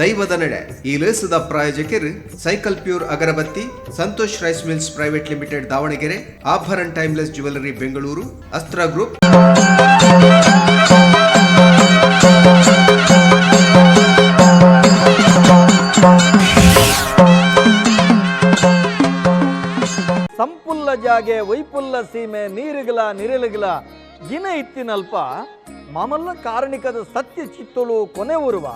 ದೈವದ ನಡೆ ಈ ಲೇಸದ ಪ್ರಾಯೋಜಕರು cycle pure agarbatti, Santosh rice mills private limited Davanagere, Abharan timeless jewellery Bengaluru, Astra group. ಸಂಪುಲ್ಲ ಜಾಗೆ ವೈಪುಲ್ಲ ಸೀಮೆ ನೀರುಗಲ ನಿರಲುಗಲ ಗಿನ ಇತ್ತಿನಲ್ಪ ಮಾಮಲ್ಲ ಕಾರಣಿಕದ ಸತ್ಯ ಚಿತ್ತೊಳು ಕೊನೆ ಉರುವ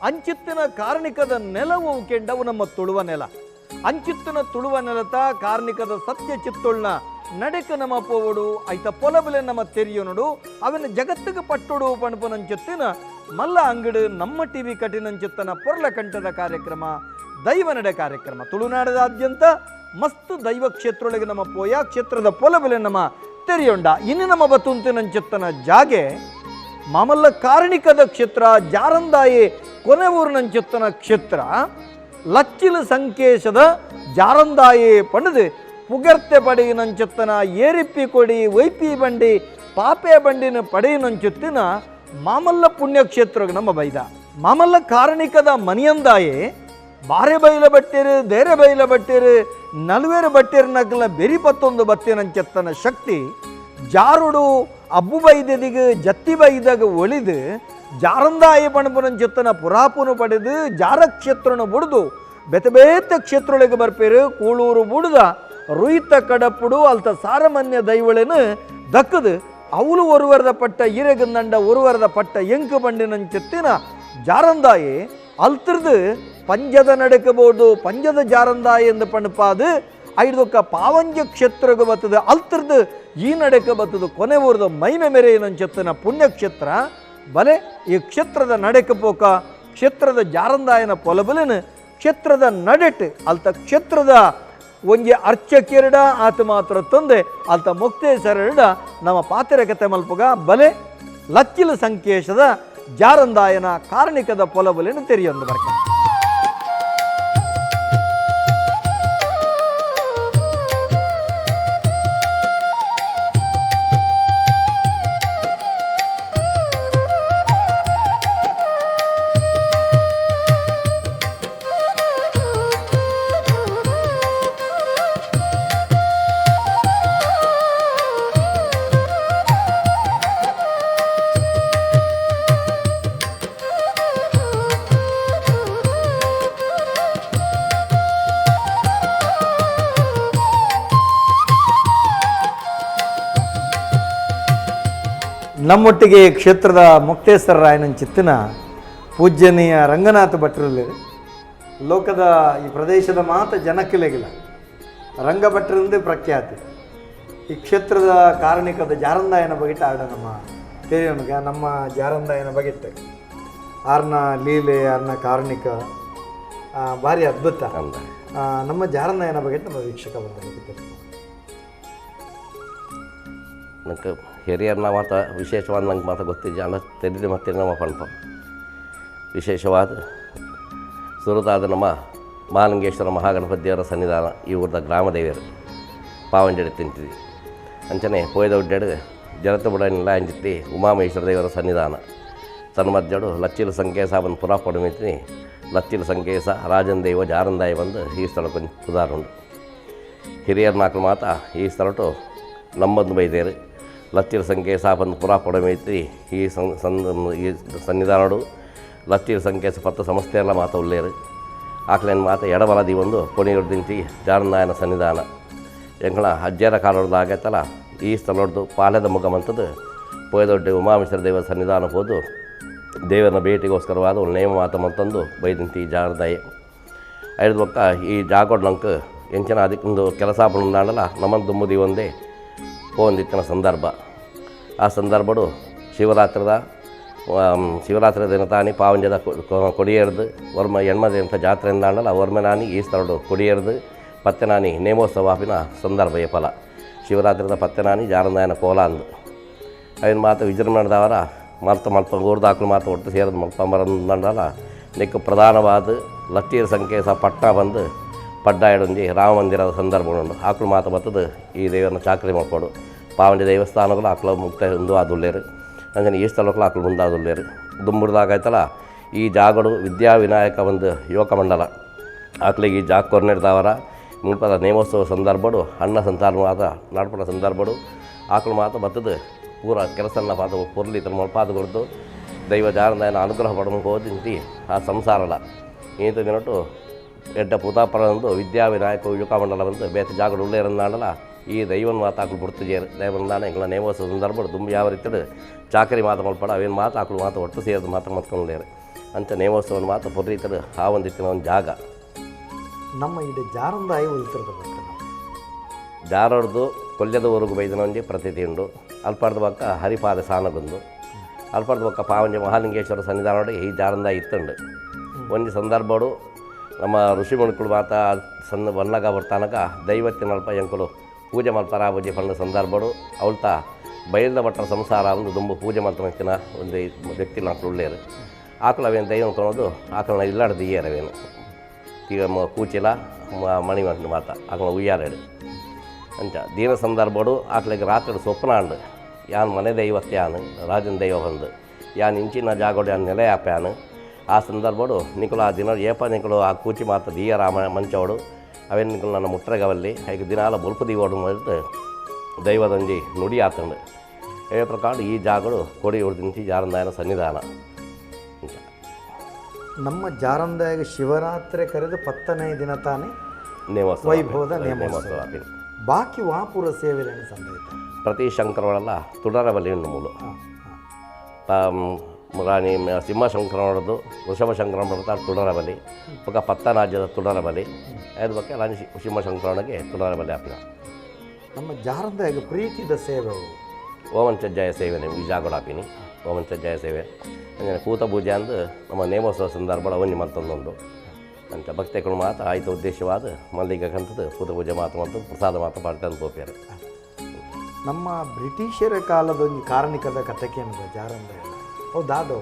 ಅಂಚಿತ್ತಿನ ಕಾರಣಿಕದ ನೆಲವು ಕೆಂಡವು ನಮ್ಮ ತುಳುವ ನೆಲ. ಅಂಚಿತ್ತಿನ ತುಳುವ ನೆಲತ ಕಾರ್ಣಿಕದ ಸತ್ಯ ಚಿತ್ತೊಳ್ನ ನಡೆಕ ನಮ್ಮ ಪೋವಡು ಐತ ಪೊಲಬಲೆ ನಮ್ಮ ತೆರಿಯೊನಡು ಅವನ ಜಗತ್ತಿಗೆ ಪಟ್ಟೊಡು ಪಣಪುನಂಚಿತ್ತಿನ ಮಲ್ಲ ಅಂಗಡು ನಮ್ಮ ಟಿವಿ ಕಠಿಣಂಚಿತ್ತನ ಪೊರ್ಲ ಕಂಠದ ಕಾರ್ಯಕ್ರಮ ದೈವ ನಡೆ ಕಾರ್ಯಕ್ರಮ. ತುಳುನಾಡದಾದ್ಯಂತ ಮಸ್ತ್ ದೈವ ಕ್ಷೇತ್ರೊಳಗೆ ನಮ್ಮ ಪೋಯ ಕ್ಷೇತ್ರದ ಪೊಲಬಲೆ ನಮ್ಮ ತೆರಿಯೊಂಡ. ಇನ್ನು ನಮ್ಮ ಬತ್ತುಂತಿನಂಚಿತ್ತನ ಜಾಗೆ ಮಾಮಲ್ಲ ಕಾರಣಿಕದ ಕ್ಷೇತ್ರ ಜಾರಂದಾಯಿ ಕೊನೆ ಊರಿನಂಚಿತ್ತನ ಕ್ಷೇತ್ರ ಲಚ್ಚಿಲ ಸಂಕೇಶದ ಜಾರಂದಾಯಿ ಪಣದು ಪುಗರ್ತೆ ಪಡೆಯಿನಂಚಿತ್ತನ ಏರಿಪ್ಪಿ ಕೊಡಿ ವೈಪಿ ಬಂಡಿ ಪಾಪೆ ಬಂಡಿನ ಪಡೆಯಿನಂಚಿತ್ತಿನ ಮಾಮಲ್ಲ ಪುಣ್ಯಕ್ಷೇತ್ರಗೆ ನಮ್ಮ ಬೈದ. ಮಾಮಲ್ಲ ಕಾರಣಿಕದ ಮನಿಯಂದಾಯೆ ಬಾರೆ ಬೈಲ ಬಟ್ಟಿರು ದೇರೆ ಬೈಲ ಬಟ್ಟಿರು ನಲ್ವೇರು ಬಟ್ಟಿರು ನಕಲ ಬೆರಿ ಪತ್ತೊಂದು ಬತ್ತಿನಂచెತ್ತನ ಶಕ್ತಿ ಜಾರುಡು ಅಬ್ಬು ಬೈದದಿಗೆ ಜತ್ತಿ ಬೈದಾಗ ಒಳಿದು ಜಾರಂದಾಯಿ ಪಣಪುನಂಚೆತ್ತನ ಪುರಾಪುನು ಪಡೆದು ಜಾರಕ್ಷೇತ್ರನು ಬುಡ್ದು ಬೆತೆ ಬೇತೆ ಕ್ಷೇತ್ರೊಳಗೆ ಬರ್ಪೇರು. ಕೂಳೂರು ಬುಡ್ದ ರುಯಿತ ಕಡಪುಡು ಅಲ್ತ ಸಾರಮಾನ್ಯ ದೈವಳೆನು ದಕ್ಕದು ಅವಳು ಒರುವರದ ಪಟ್ಟ ಈರೆಗಂದಂಡ ಒರುವರದ ಪಟ್ಟ ಎಂಕು ಬಂಡಿನಂచెತ್ತಿನ ಜಾರಂದಾಯಿ ಅಲ್ತಿರ್ದು ಪಂಜದ ನಡಕಬಹುದು ಪಂಜದ ಜಾರಂದಾಯಿ ಎಂದು ಪಣಪಾದು ಐದೊಕ್ಕ ಪಾವಂಜ ಕ್ಷೇತ್ರಗೆ ಬರ್ತದೆ ಅಲ್ತಿರ್ದು ಈ ನಡಕ ಬರ್ತದೆ ಕೊನೆ ಊರದ ಮೈಮೆ ಮೆರೆಯಿನಂచెತ್ತಿನ ಪುಣ್ಯಕ್ಷೇತ್ರ ಬಲೆ. ಈ ಕ್ಷೇತ್ರದ ನಡೆಕ ಪೋಕ ಕ್ಷೇತ್ರದ ಜಾರಂದಾಯನ ಪೊಲಬಲಿನ ಕ್ಷೇತ್ರದ ನಡೆಟ್ ಅಲ್ತ ಕ್ಷೇತ್ರದ ಒಂಜಿ ಅರ್ಚಕಿರಡ ಆತ ಮಾತ್ರ ತಂದೆ ಅಲ್ತ ಮುಕ್ತೇಶ್ವರಡ ನಮ್ಮ ಪಾತಿರ ಕತೆ ಮಲ್ಪುಗ ಬಲೆ ಲಚ್ಚಿಲ ಸಂಕೇಶದ ಜಾರಂದಾಯನ ಕಾರಣಿಕದ ಪೊಲಬಲಿನ ತೆರೆಯೊಂದು ಬರ್ಕ. ನಮ್ಮೊಟ್ಟಿಗೆ ಕ್ಷೇತ್ರದ ಮುಕ್ತೇಶ್ವರ ರಾಯನಂಚಿತ್ತಿನ ಪೂಜ್ಯನೀಯ ರಂಗನಾಥ ಭಟ್ರಲ್ಲಿ ಲೋಕದ ಈ ಪ್ರದೇಶದ ಮಾತ ಜನಕ್ಕಿಲೆಗಿಲ್ಲ ರಂಗಭಟ್ರಂದೇ ಪ್ರಖ್ಯಾತಿ. ಈ ಕ್ಷೇತ್ರದ ಕಾರಣಿಕದ ಜಾರಂದಾಯನ ಬಗೆಟ ಆಡ ನಮ್ಮ ತೇರಿಯೊನಗ ನಮ್ಮ ಜಾರಂದಾಯನ ಬಗೆಟ್ ಆರ್ನ ಲೀಲೆ ಆರ್ನ ಕಾರಣಿಕ ಭಾರಿ ಅದ್ಭುತ. ನಮ್ಮ ಜಾರಂದಾಯನ ಬಗೆಟ್ ನಮ್ಮ ವೀಕ್ಷಕ ಬಂಧುಗಳಿಗೆ ನಂಗೆ ಹಿರಿಯರ್ನ ಮಾತ ವಿಶೇಷವಾದ ನಂಗೆ ಮಾತ ಗೊತ್ತಿದ್ದ ಅಣ್ಣ ತೆರೆದ ಮತ್ತೆ ನಮ್ಮ ಪಣಪ ವಿಶೇಷವಾದ ಸುರತಾದ ನಮ್ಮ ಮಹಾಲಿಂಗೇಶ್ವರ ಮಹಾಗಣಪತಿಯವರ ಸನ್ನಿಧಾನ ಈ ಊರದ ಗ್ರಾಮ ದೇವರು ಪಾವಂಜಡಿ ತಿಂತಿದ್ವಿ. ಅಂಚನೆ ಪೋಯ್ದ ಉಡ್ಡಾಡು ಜಲತ ಬುಡನಿಲ್ಲ ಅಂಜಿತ್ತಿ ಉಮಾಮಹೇಶ್ವರ ದೇವರ ಸನ್ನಿಧಾನ ತನ್ನ ಮಧ್ಯಡು ಲಚ್ಚಿಲ ಸಂಕೇಸ ಬಂದು ಪುರಾ ಪಡಮಿತ್ತಿ ಲಚ್ಚಿಲ ಸಂಕೇಸ ರಾಜನ್ ದೈವ ಜಾರಂದಾಯ ಬಂದು ಈ ಸ್ಥಳಕ್ಕೆ ಪುದಾರುಂಡು. ಹಿರಿಯರ್ ನಾಲ್ಕು ಮಾತ ಈ ಸ್ಥಳಟು ನಮ್ಮದು ಬೈದೇರು ಲಚ್ಚಿಲ ಸಂಕೇಸ ಬಂದು ಪುರಾ ಪಡಮೈತಿ ಈ ಈ ಸನ್ನಿಧಾನಡು ಲಚ್ಚಿಲ ಸಂಕೇಸ ಪತ್ತ ಸಂಸ್ಥೆಯೆಲ್ಲ ಮಾತ ಉಲ್ಲೇರು. ಆಕ್ಲೇನ್ ಮಾತ ಎಡಬಲದಿ ಒಂದು ಕೊನೆಯೊಡ್ದಿಂತಿ ಜಾರಂದಾಯನ ಸನ್ನಿಧಾನ ಎಂಕಣ ಅಜ್ಜರ ಕಾಲೊಡ್ದು ಆಗೈತಲ್ಲ ಈ ಸ್ಥಳೊಡ್ದು ಪಾಳ್ಯದ ಮುಖಮಂತದ್ದು ಪೋಯದೊಡ್ಡ ಉಮಾಮೇಶ್ವರ ದೇವರ ಸನ್ನಿಧಾನ ಹೋದು ದೇವರನ್ನ ಭೇಟಿಗೋಸ್ಕರವಾದ ಒಂದು ನೇಮ ಮಾತ ಮಂತಂದು ಬೈದಿಂತಿ ಜಾರದಾಯಿ ಐದು ಬೊಕ್ಕ ಈ ಜಾಗೋಡ್ ನಂಗೆ ಎಂಚಿನ ಅದಕ್ಕೊಂದು ಕೆಲಸ ಪಂಡಲ್ಲ ನಮ್ಮನ್ನು ದುಮ್ಮದಿ ಒಂದೇ ಪೋಂದಿತ್ತಿನ ಸಂದರ್ಭ. ಆ ಸಂದರ್ಭಡು ಶಿವರಾತ್ರಿ ದಿನ ತಾನಿ ಪಾವಂಜದ ಕೊಡಿಯೇರ್ದು ವರ್ಮ ಎಣ್ಮದೆ ಅಂತ ಜಾತ್ರೆ ಅಂದಾಂಡಲ ವರ್ಮನಾನಿ ಈ ಸ್ಥಳಡು ಕೊಡಿಯೇರ್ದು ಪತ್ತೆನಾನಿ ನೇಮೋತ್ಸವ ಸಂದರ್ಭ ಫಲ ಶಿವರಾತ್ರಿದ ಪತ್ತೆನಾನಿ ಜಾರಂದಾಯನ ಕೋಲ ಅಂದು ಅವನ ಮಾತು ವಿಜೃಂಭಣದವರ ಮಲ್ತ ಮಲ್ಪ ಊರ್ದಾಕ್ಲು ಮಾತು ಒಟ್ಟು ಸೇರಿದ ಮಲ್ಪ ಮರಂದಂಡಲ ನೆಕ್ಕು ಪ್ರಧಾನವಾದ ಲತ್ತೀರ ಸಂಕೇತ ಪಟ್ನ ಬಂದು ಪಡ್ಡಾಯಡೊಂಜಿ ರಾಮ ಮಂದಿರದ ಸಂದರ್ಭ ಉಂಡು. ಆಕಳು ಮಾತು ಬತ್ತದು ಈ ದೇವರನ್ನ ಚಾಕರಿ ಮಾಡ್ಕೊಡು ಪಾವಂಜ ದೇವಸ್ಥಾನಗಳು ಆಕಳು ಮುಕ್ತ ಒಂದು ಆದುಲ್ಲೇರು ಅಂಚನೆ ಈ ಸ್ಥಳಕ್ಕೂ ಆಕಳು ಮುಂದಾದುಲ್ಲೇರು ದುಂಬುಡ್ದಾಗೈತಲ್ಲ ಈ ಜಾಗಡು ವಿದ್ಯಾವಿನಾಯಕ ಒಂದು ಯುವಕ ಮಂಡಲ ಆಕ್ಲಿಗೆ ಈ ಜಾಗ ಕೊರ್ನೆಡ್ದಾವರ ಮುಲ್ಪದ ನೇಮೋತ್ಸವ ಸಂದರ್ಭಡು ಅನ್ನ ಸಂತಾನ ಮಾತ ನಡ್ಪಡ ಸಂದರ್ಭಡು ಆಕಳು ಮಾತ ಬತ್ತದ ಪೂರ ಕೆಲಸನ ಪಾತ ಪೊರ್ಲಿ ಇತರ ಮಲ್ಪಾದ ಕೊಡ್ದು ದೈವ ಜಾರಂದಾಯನ ಅನುಗ್ರಹ ಪಡಮು ಆ ಸಂಸಾರಲ ಈತ ದಿನಟ್ಟು ಎಡ್ಡ ಪೂತಾಪರ ವಿದ್ಯಾವಿನಾಯಕ ಯುವಕ ಮಂಡಲ ಬಂದು ಬೇತ ಜಾಗಡು ಉಳ್ಳೇರಂದಾಂಡಲ ಈ ದೈವನ್ ಮಾತ ಆಕಳು ಬಿಡ್ತಿಜೇರು ದೈವನ್ ಎಂಗಳ ನೇಮೋತ್ಸವ ಸಂದರ್ಭಡು ದುಂಬು ಯಾವ ರೀತಿಡು ಚಾಕರಿ ಮಾತ ಮಲ್ಪಡ ಅವೇನು ಮಾತು ಆಕಳು ಮಾತು ಒಟ್ಟು ಸೇರಿದ ಮಾತು ಮತ್ಕೊಂಡ್ಲೇರು ಅಂಚ ನೇಮೋತ್ಸವನ ಮಾತು ಪೊರ್ರೀತಡು ಆ ಒಂದಿತ್ತಿನ ಒಂದು ಜಾಗ. ನಮ್ಮ ಇಡೀ ಜಾರಂದಾಯಿ ಒಲ್ತಿರದ ಬರ್ತದೆ. ಜಾರೊಡ್ದು ಕೊಲ್ಯದ ಊರಿಗೆ ಬೈದನ ಒಂಜಿ ಪ್ರತೀತಿ ಉಂಡು. ಅಲ್ಪಾರ್ದ ಬೊಕ್ಕ ಹರಿಪಾದ ಸಾನಗುಂದು ಅಲ್ಪಾರ್ದ ಬೊಕ್ಕ ಪಾವಂಜೆ ಮಹಾಲಿಂಗೇಶ್ವರ ಸನ್ನಿಧಾನ ಈ ಜಾರಂದಾಯಿ ಇತ್ತುಂಡು. ಒಂಜಿ ಸಂದರ್ಭಡು ನಮ್ಮ ಋಷಿ ಮುನುಕುಳು ಮಾತ ಸಣ್ಣ ಬನ್ನಗ ಬರ್ತಾನಕ ದೈವತ್ತಿನಲ್ಪ ಎಂಕುಲು ಪೂಜೆ ಮಲ್ಪರ ಪೂಜೆ ಪಂಡ ಸಂದರ್ಭಡು ಅವಳ್ತ ಬಯಲ್ದ ಭಟ್ರ ಸಂಸಾರ ಒಂದು ದುಂಬು ಪೂಜೆ ಮಲ್ತನಕ್ಕಿನ ಒಂದು ವ್ಯಕ್ತಿ ನಾಲ್ಕು ಉಳ್ಳೇರು ಆಕಳು ಅವೇನು ದೈವ ಕೊನೋದು ಆಕಳನ್ನ ಇಲ್ಲಾಡ್ದು ದಿಯ್ಯರವೇನು ಈಗ ಕೂಚಿಲ ಮಣಿ ಮಾತ ಆಕಳ ಉಯ್ಯಾರೇಡು ಅಂಚ ದೀನ ಸಂದರ್ಭಡು ಆಕಳಿಗೆ ರಾತ್ರಿ ಸ್ವಪ್ನ ಅಂಡು ಯಾನ್ ಮನೆ ದೈವತ್ತೆ ಯಾನ್ ರಾಜನ ದೈವ ಬಂದು ಯಾನ್ ಇಂಚಿನ ಜಾಗೋಡು ಯಾನ್ ನೆಲೆ ಆಪ್ಯಾನು ಆ ಸಂದರ್ಭಡು ನಿಕುಲು ಆ ದಿನ ಏಪ ನಿಕುಲು ಆ ಕೂಚಿ ಮಾತ ದೀಯರ ಮಂಚವಡು ಅವೇನು ನಿಕುಲು ನನ್ನ ಮುಟ್ರೆಗವಲ್ಲಿ ಐಕ್ ದಿನಾಲ ಬೊಲ್ಪು ದೀವೋಡು ಮೊದಲು ದೈವದಂಜಿ ನುಡಿ ಆತಂಡು. ಏ ಪ್ರಕಾರ ಈ ಜಾಗಡು ಕೊಡಿ ಉಡ್ದಿಂಚಿ ಜಾರಂದಾಯನ ಸನ್ನಿಧಾನ. ನಮ್ಮ ಜಾರಂದಾಯಗ ಶಿವರಾತ್ರಿ ಕರೆದು 10ನೇ ದಿನ ತಾನೇ ನೇಮೋತ್ಸವ ವೈಭವದ ನೇಮೋತ್ಸವ. ಬಾಕಿ ವಾಪುರ ಸೇವೆಗಳನ್ನು ಸಂದೈತ ಪ್ರತಿ ಶಂಕರವಳೆಲ್ಲ ತುಡರ ಬಲಿ ಉಂಡು ಮೂಲು ರಾಣಿ ಸಿಂಹಶಂಕರನೊಡದು ವೃಷಭ ಶಂಕರನ ತುಡರ ಬಲಿ ಬೊಕ್ಕ ಪತ್ತನಾಜ್ಯದ ತುಡರ ಬಲಿ ಅದ್ರ ಬಗ್ಗೆ ರಾಣಿ ಸಿಂಹಶಂಕರನಿಗೆ ತುಡರ ಬಲಿ ಆಪಿನ. ನಮ್ಮ ಜಾರಂದಾಯಗ ಪ್ರೀತಿದ ಸೇವೆ ಓಮನ್ ಚಜ್ಜಾಯ ಸೇವೆನೆ ಈ ಜಾಗೋಡು ಆಪಿನಿ ಓಮನ್ ಚಜ್ಜಾಯ ಸೇವೆ ಅಂಚನೆ ಕೂತ ಪೂಜೆ ಅಂದು ನಮ್ಮ ನೇಮೋತ್ಸವ ಸಂದರ್ಭ ಒಂಜಿ ಮಲ್ತೊಂದುಂಡು. ಅಂಚ ಭಕ್ತೆಗಳು ಮಾತ ಆಯ್ತ ಉದ್ದೇಶವಾದ ಮಲ್ಲಿಗೆ ಕಂತದ್ದು ಕೂತ ಪೂಜೆ ಮಾತು ಮತ್ತು ಪ್ರಸಾದ ಮಾತು ಪಾಡ್ತಂದು ಪೋಪ್ಯಾರು. ನಮ್ಮ ಬ್ರಿಟಿಷರ ಕಾಲದ ಒಂಜಿ ಕಾರಣಿಕದ ಕಥೆಗೆ ಅನ್ನೋದು ಜಾರಂದಾಯ ಅವು ದಾದವು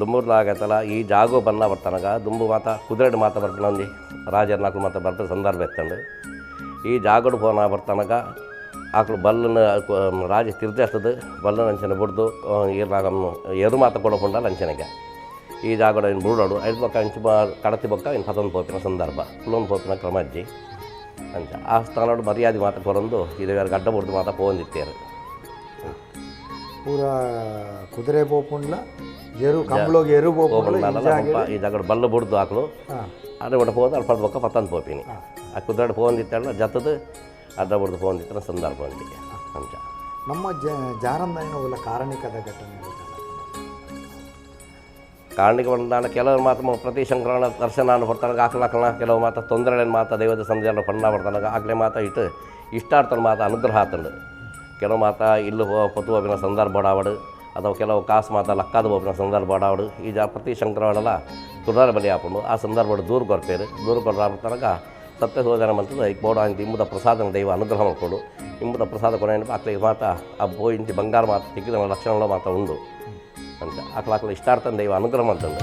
ದುಂಬುರ್ಲಾಗತ್ತಲ್ಲ ಈ ಜಾಗೋ ಬನ್ನ ಬರ್ತಾನಗ ದುಂಬು ಮಾತ ಕುದುರೆಡು ಮಾತ ಬರ್ತಾನ ಒಂಜಿ ರಾಜರ ನಾಲ್ಕು ಮಾತ ಬರ್ತ ಸಂದರ್ಭ ಎತ್ತಂಡು ಈ ಜಾಗಡು ಫೋನ ಬರ್ತಾನಗ ಆಕಳು ಬಲ್ಲನ ರಾಜ ತಿರ್ಜಸ್ತದ ಬಲ್ಲನ ಅಂಚನೆ ಬುಡ್ದು ಎರು ಮಾತ ಕೊಡಪುಂಡಲ್ಲ ಅಂಚನೆಗೆ ಈ ಜಾಗಡ ಇನ್ನು ಬುಡೋಡು ಐದು ಬೊಕ್ಕ ಅಂಚು ಬ ಕಡತಿ ಬೊಕ್ಕ ಇನ್ನು ಪತೊಂದು ಪೋಪಿನ ಸಂದರ್ಭ ಕುಲೊಂದು ಪೋಪಿನ ಕ್ರಮಜ್ಜಿ ಅಂಚ ಆ ಸ್ಥಾನಡು ಮರ್ಯಾದೆ ಮಾತ ಕೊರೊಂದು ಇದು ಗಡ್ಡ ಬುಡ್ದು ಮಾತ ಪೋಂದಿತ್ತೇರು. ಪೂರ ಕುದುರೆ ಪೋಪುಂಡ್ಲ ಎರು ಕಂಬ್ಳೋಗಿ ಎರು ಪೋಪುಂಡ್ಲ ಈ ಜಾಗಡು ಬಲ್ಲ ಬುಡ್ದು ಆಕಳು ಅಡ್ಡ ಬಿಡ ಪೋದು ಅಲ್ಪ ಬೊಕ್ಕ ಪತ್ತಂದು ಪೋಪಿನಿ ಆ ಕುದುರೆ ಪೋಂದಿತ್ತಲ್ಲ ಜತ್ತದ ಅಡ್ಡ ಬುಡ್ದು ಪೋಂದಿತ್ತಿನ ಸಂದರ್ಭ ಅಂಚಿಗೆ ಅಂಚ. ನಮ್ಮ ಜಾರಂದಾಯಿನ ಒಲ್ಲ ಕಾರಣಿಕದ ಘಟನೆ ಕಾರಣಿಕ ಬಂದಾನ ಕೆಲವರು ಮಾತ್ರ ಪ್ರತಿ ಶಂಕರನ ದರ್ಶನ ಬರ್ತಾನಾಗ ಆಕಳ ಕೆಲವು ಮಾತ ತೊಂದರೆಗಳನ್ನು ಮಾತ ದೈವದ ಸಂಧ್ಯಾನ ಪಣ್ಣ ಬರ್ತಾನಾಗ ಆಗಲೇ ಮಾತ ಇಟ್ಟು ಇಷ್ಟಾರ್ಥನ ಮಾತ ಅನುಗ್ರಹ ಆತಂಡು. ಕೆಲವು ಮಾತ ಇಲ್ಲು ಪೊತ್ತು ಹೋಗಿನ ಸಂದರ್ಭ ಆವಡು ಅಥವಾ ಕೆಲವು ಕಾಸು ಮಾತ ಲಕ್ಕಾದ ಹೋಗಿನ ಸಂದರ್ಭ ಆವಡು ಈ ಜಾ ಪ್ರತಿ ಶಂಕರವಾಡಲ ತುಡರ ಬಲಿ ಆಪುಂಡು. ಆ ಸಂದರ್ಭ ದೂರ ಕೊರ್ಪೇರು ದೂರ ಕೊರ್ರ ತನಕ ಸತ್ಯ ಸೋದನ ಮಂತದ ಈಗ ಬೋಡ ಅಂತ ಇಂಬುದ ಪ್ರಸಾದನ ದೈವ ಅನುಗ್ರಹ ಮಾಡಿಕೊಂಡು ಇಂಬುದ ಪ್ರಸಾದ ಕೊನೆ ಆಕಳಿಗೆ ಮಾತ ಆ ಬೋಯಿಂಚಿ ಬಂಗಾರ ಮಾತ ತಿಕ್ಕಿದ ಲಕ್ಷಣಗಳ ಮಾತ ಉಂಡು ಅಂತ ಆಕಳ ಆಕಳ ಇಷ್ಟಾರ್ಥನ ದೈವ ಅನುಗ್ರಹ ಮಾಡ್ತಂದು.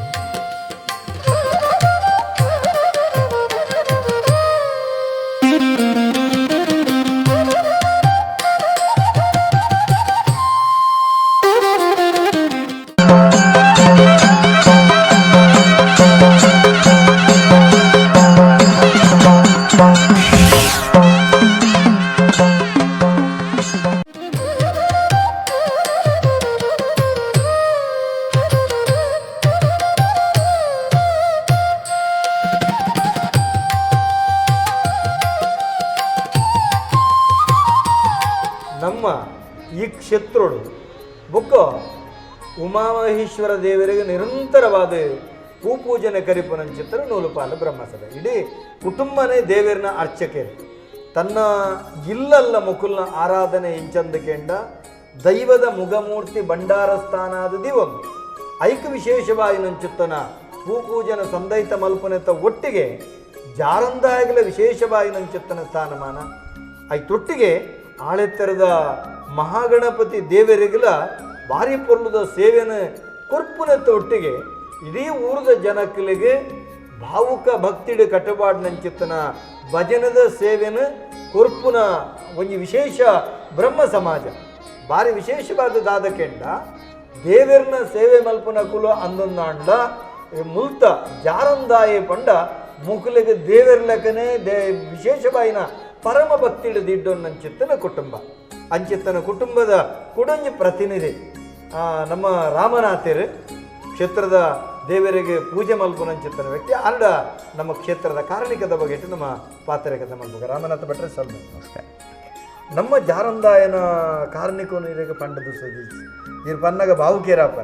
ನಮ್ಮ ಈ ಕ್ಷೇತ್ರೋಡು ಬೊಕ್ಕ ಉಮಾಮಹೇಶ್ವರ ದೇವರಿಗೆ ನಿರಂತರವಾದ ಪೂಪೂಜನೆ ಕರಿಪುನಂಚಿತ್ರ ನೂಲುಪಾಲ ಬ್ರಹ್ಮಸಭೆ ಇಡೀ ಕುಟುಂಬನೇ ದೇವರನ ಅರ್ಚಕರು ತನ್ನ ಇಲ್ಲಲ್ಲ ಮುಕುಲ್ನ ಆರಾಧನೆ ಇಂಚಂದಕೆಂಡ ದೈವದ ಮುಗಮೂರ್ತಿ ಭಂಡಾರ ಸ್ಥಾನಾದ ದಿವೊಂದು ಐಕ ವಿಶೇಷವಾಗಿ ನಂಚುತ್ತನ ಪೂಪೂಜನ ಸಂದೈತ ಮಲ್ಪನೆತ ಒಟ್ಟಿಗೆ ಜಾರಂದಾಗಲ ವಿಶೇಷವಾಗಿ ನಂಚುತ್ತನ ಸ್ಥಾನಮಾನ ಐತೊಟ್ಟಿಗೆ ಆಳೆತ್ತರದ ಮಹಾಗಣಪತಿ ದೇವರಿಗೆಲ್ಲ ಭಾರಿ ಪೊರ್ಲದ ಸೇವೆನ ಕೊರ್ಪುನತ್ತ ಒಟ್ಟಿಗೆ ಇಡೀ ಊರದ ಜನಕ್ಕಲಿಗೆ ಭಾವುಕ ಭಕ್ತಿಡು ಕಟ್ಟುಪಾಡಿನಂಚಿತ್ತನ ಭಜನದ ಸೇವೆನ ಕೊರ್ಪುನ ಒಂಜಿ ವಿಶೇಷ ಬ್ರಹ್ಮ ಸಮಾಜ ಭಾರಿ ವಿಶೇಷವಾದ ದಾದಕೆಂಡ ದೇವೆರ್ನ ಸೇವೆ ಮಲ್ಪುನಕುಲು ಅಂದೊಂದಾಂಡ ಮುಲ್ತ ಜಾರಂದಾಯೆ ಪಂಡ ಮುಕುಲೆಗ್ ದೇವೆರ್ ಲೆಕ್ಕನೆ they ವಿಶೇಷವಾಯಿನ ಪರಮ ಭಕ್ತಿಡ್ ದಿಡ್ಡೊನ್ನಂಚಿತ್ತನ ಕುಟುಂಬ ಅಂಚಿತ್ತನ ಕುಟುಂಬದ ಕುಡೊಂಜಿ ಪ್ರತಿನಿಧಿ ನಮ್ಮ ರಾಮನಾಥೆರ್ ಕ್ಷೇತ್ರದ ದೇವರಿಗೆ ಪೂಜೆ ಮಲ್ಪುನಂಚಿತ್ತನ ವ್ಯಕ್ತಿ ಆಂಡ ನಮ್ಮ ಕ್ಷೇತ್ರದ ಕಾರಣಿಕದ ಬಗ್ಗೆ ನಮ್ಮ ಪಾತ್ರೆಕತೆ ಮಲ್ಪುಗ. ರಾಮನಾಥ ಭಟ್ರೆ ಸೊಲ್ಮೆ. ನಮಸ್ಕಾರ. ನಮ್ಮ ಜಾರಂದಾಯನ ಕಾರ್ಣಿಕನು ಇರೆಗ್ ಪಂಡದು ಸುದೀಚ್ ಇರ್ ಪನ್ನಗ ಬಾವುಕೇರಾಪ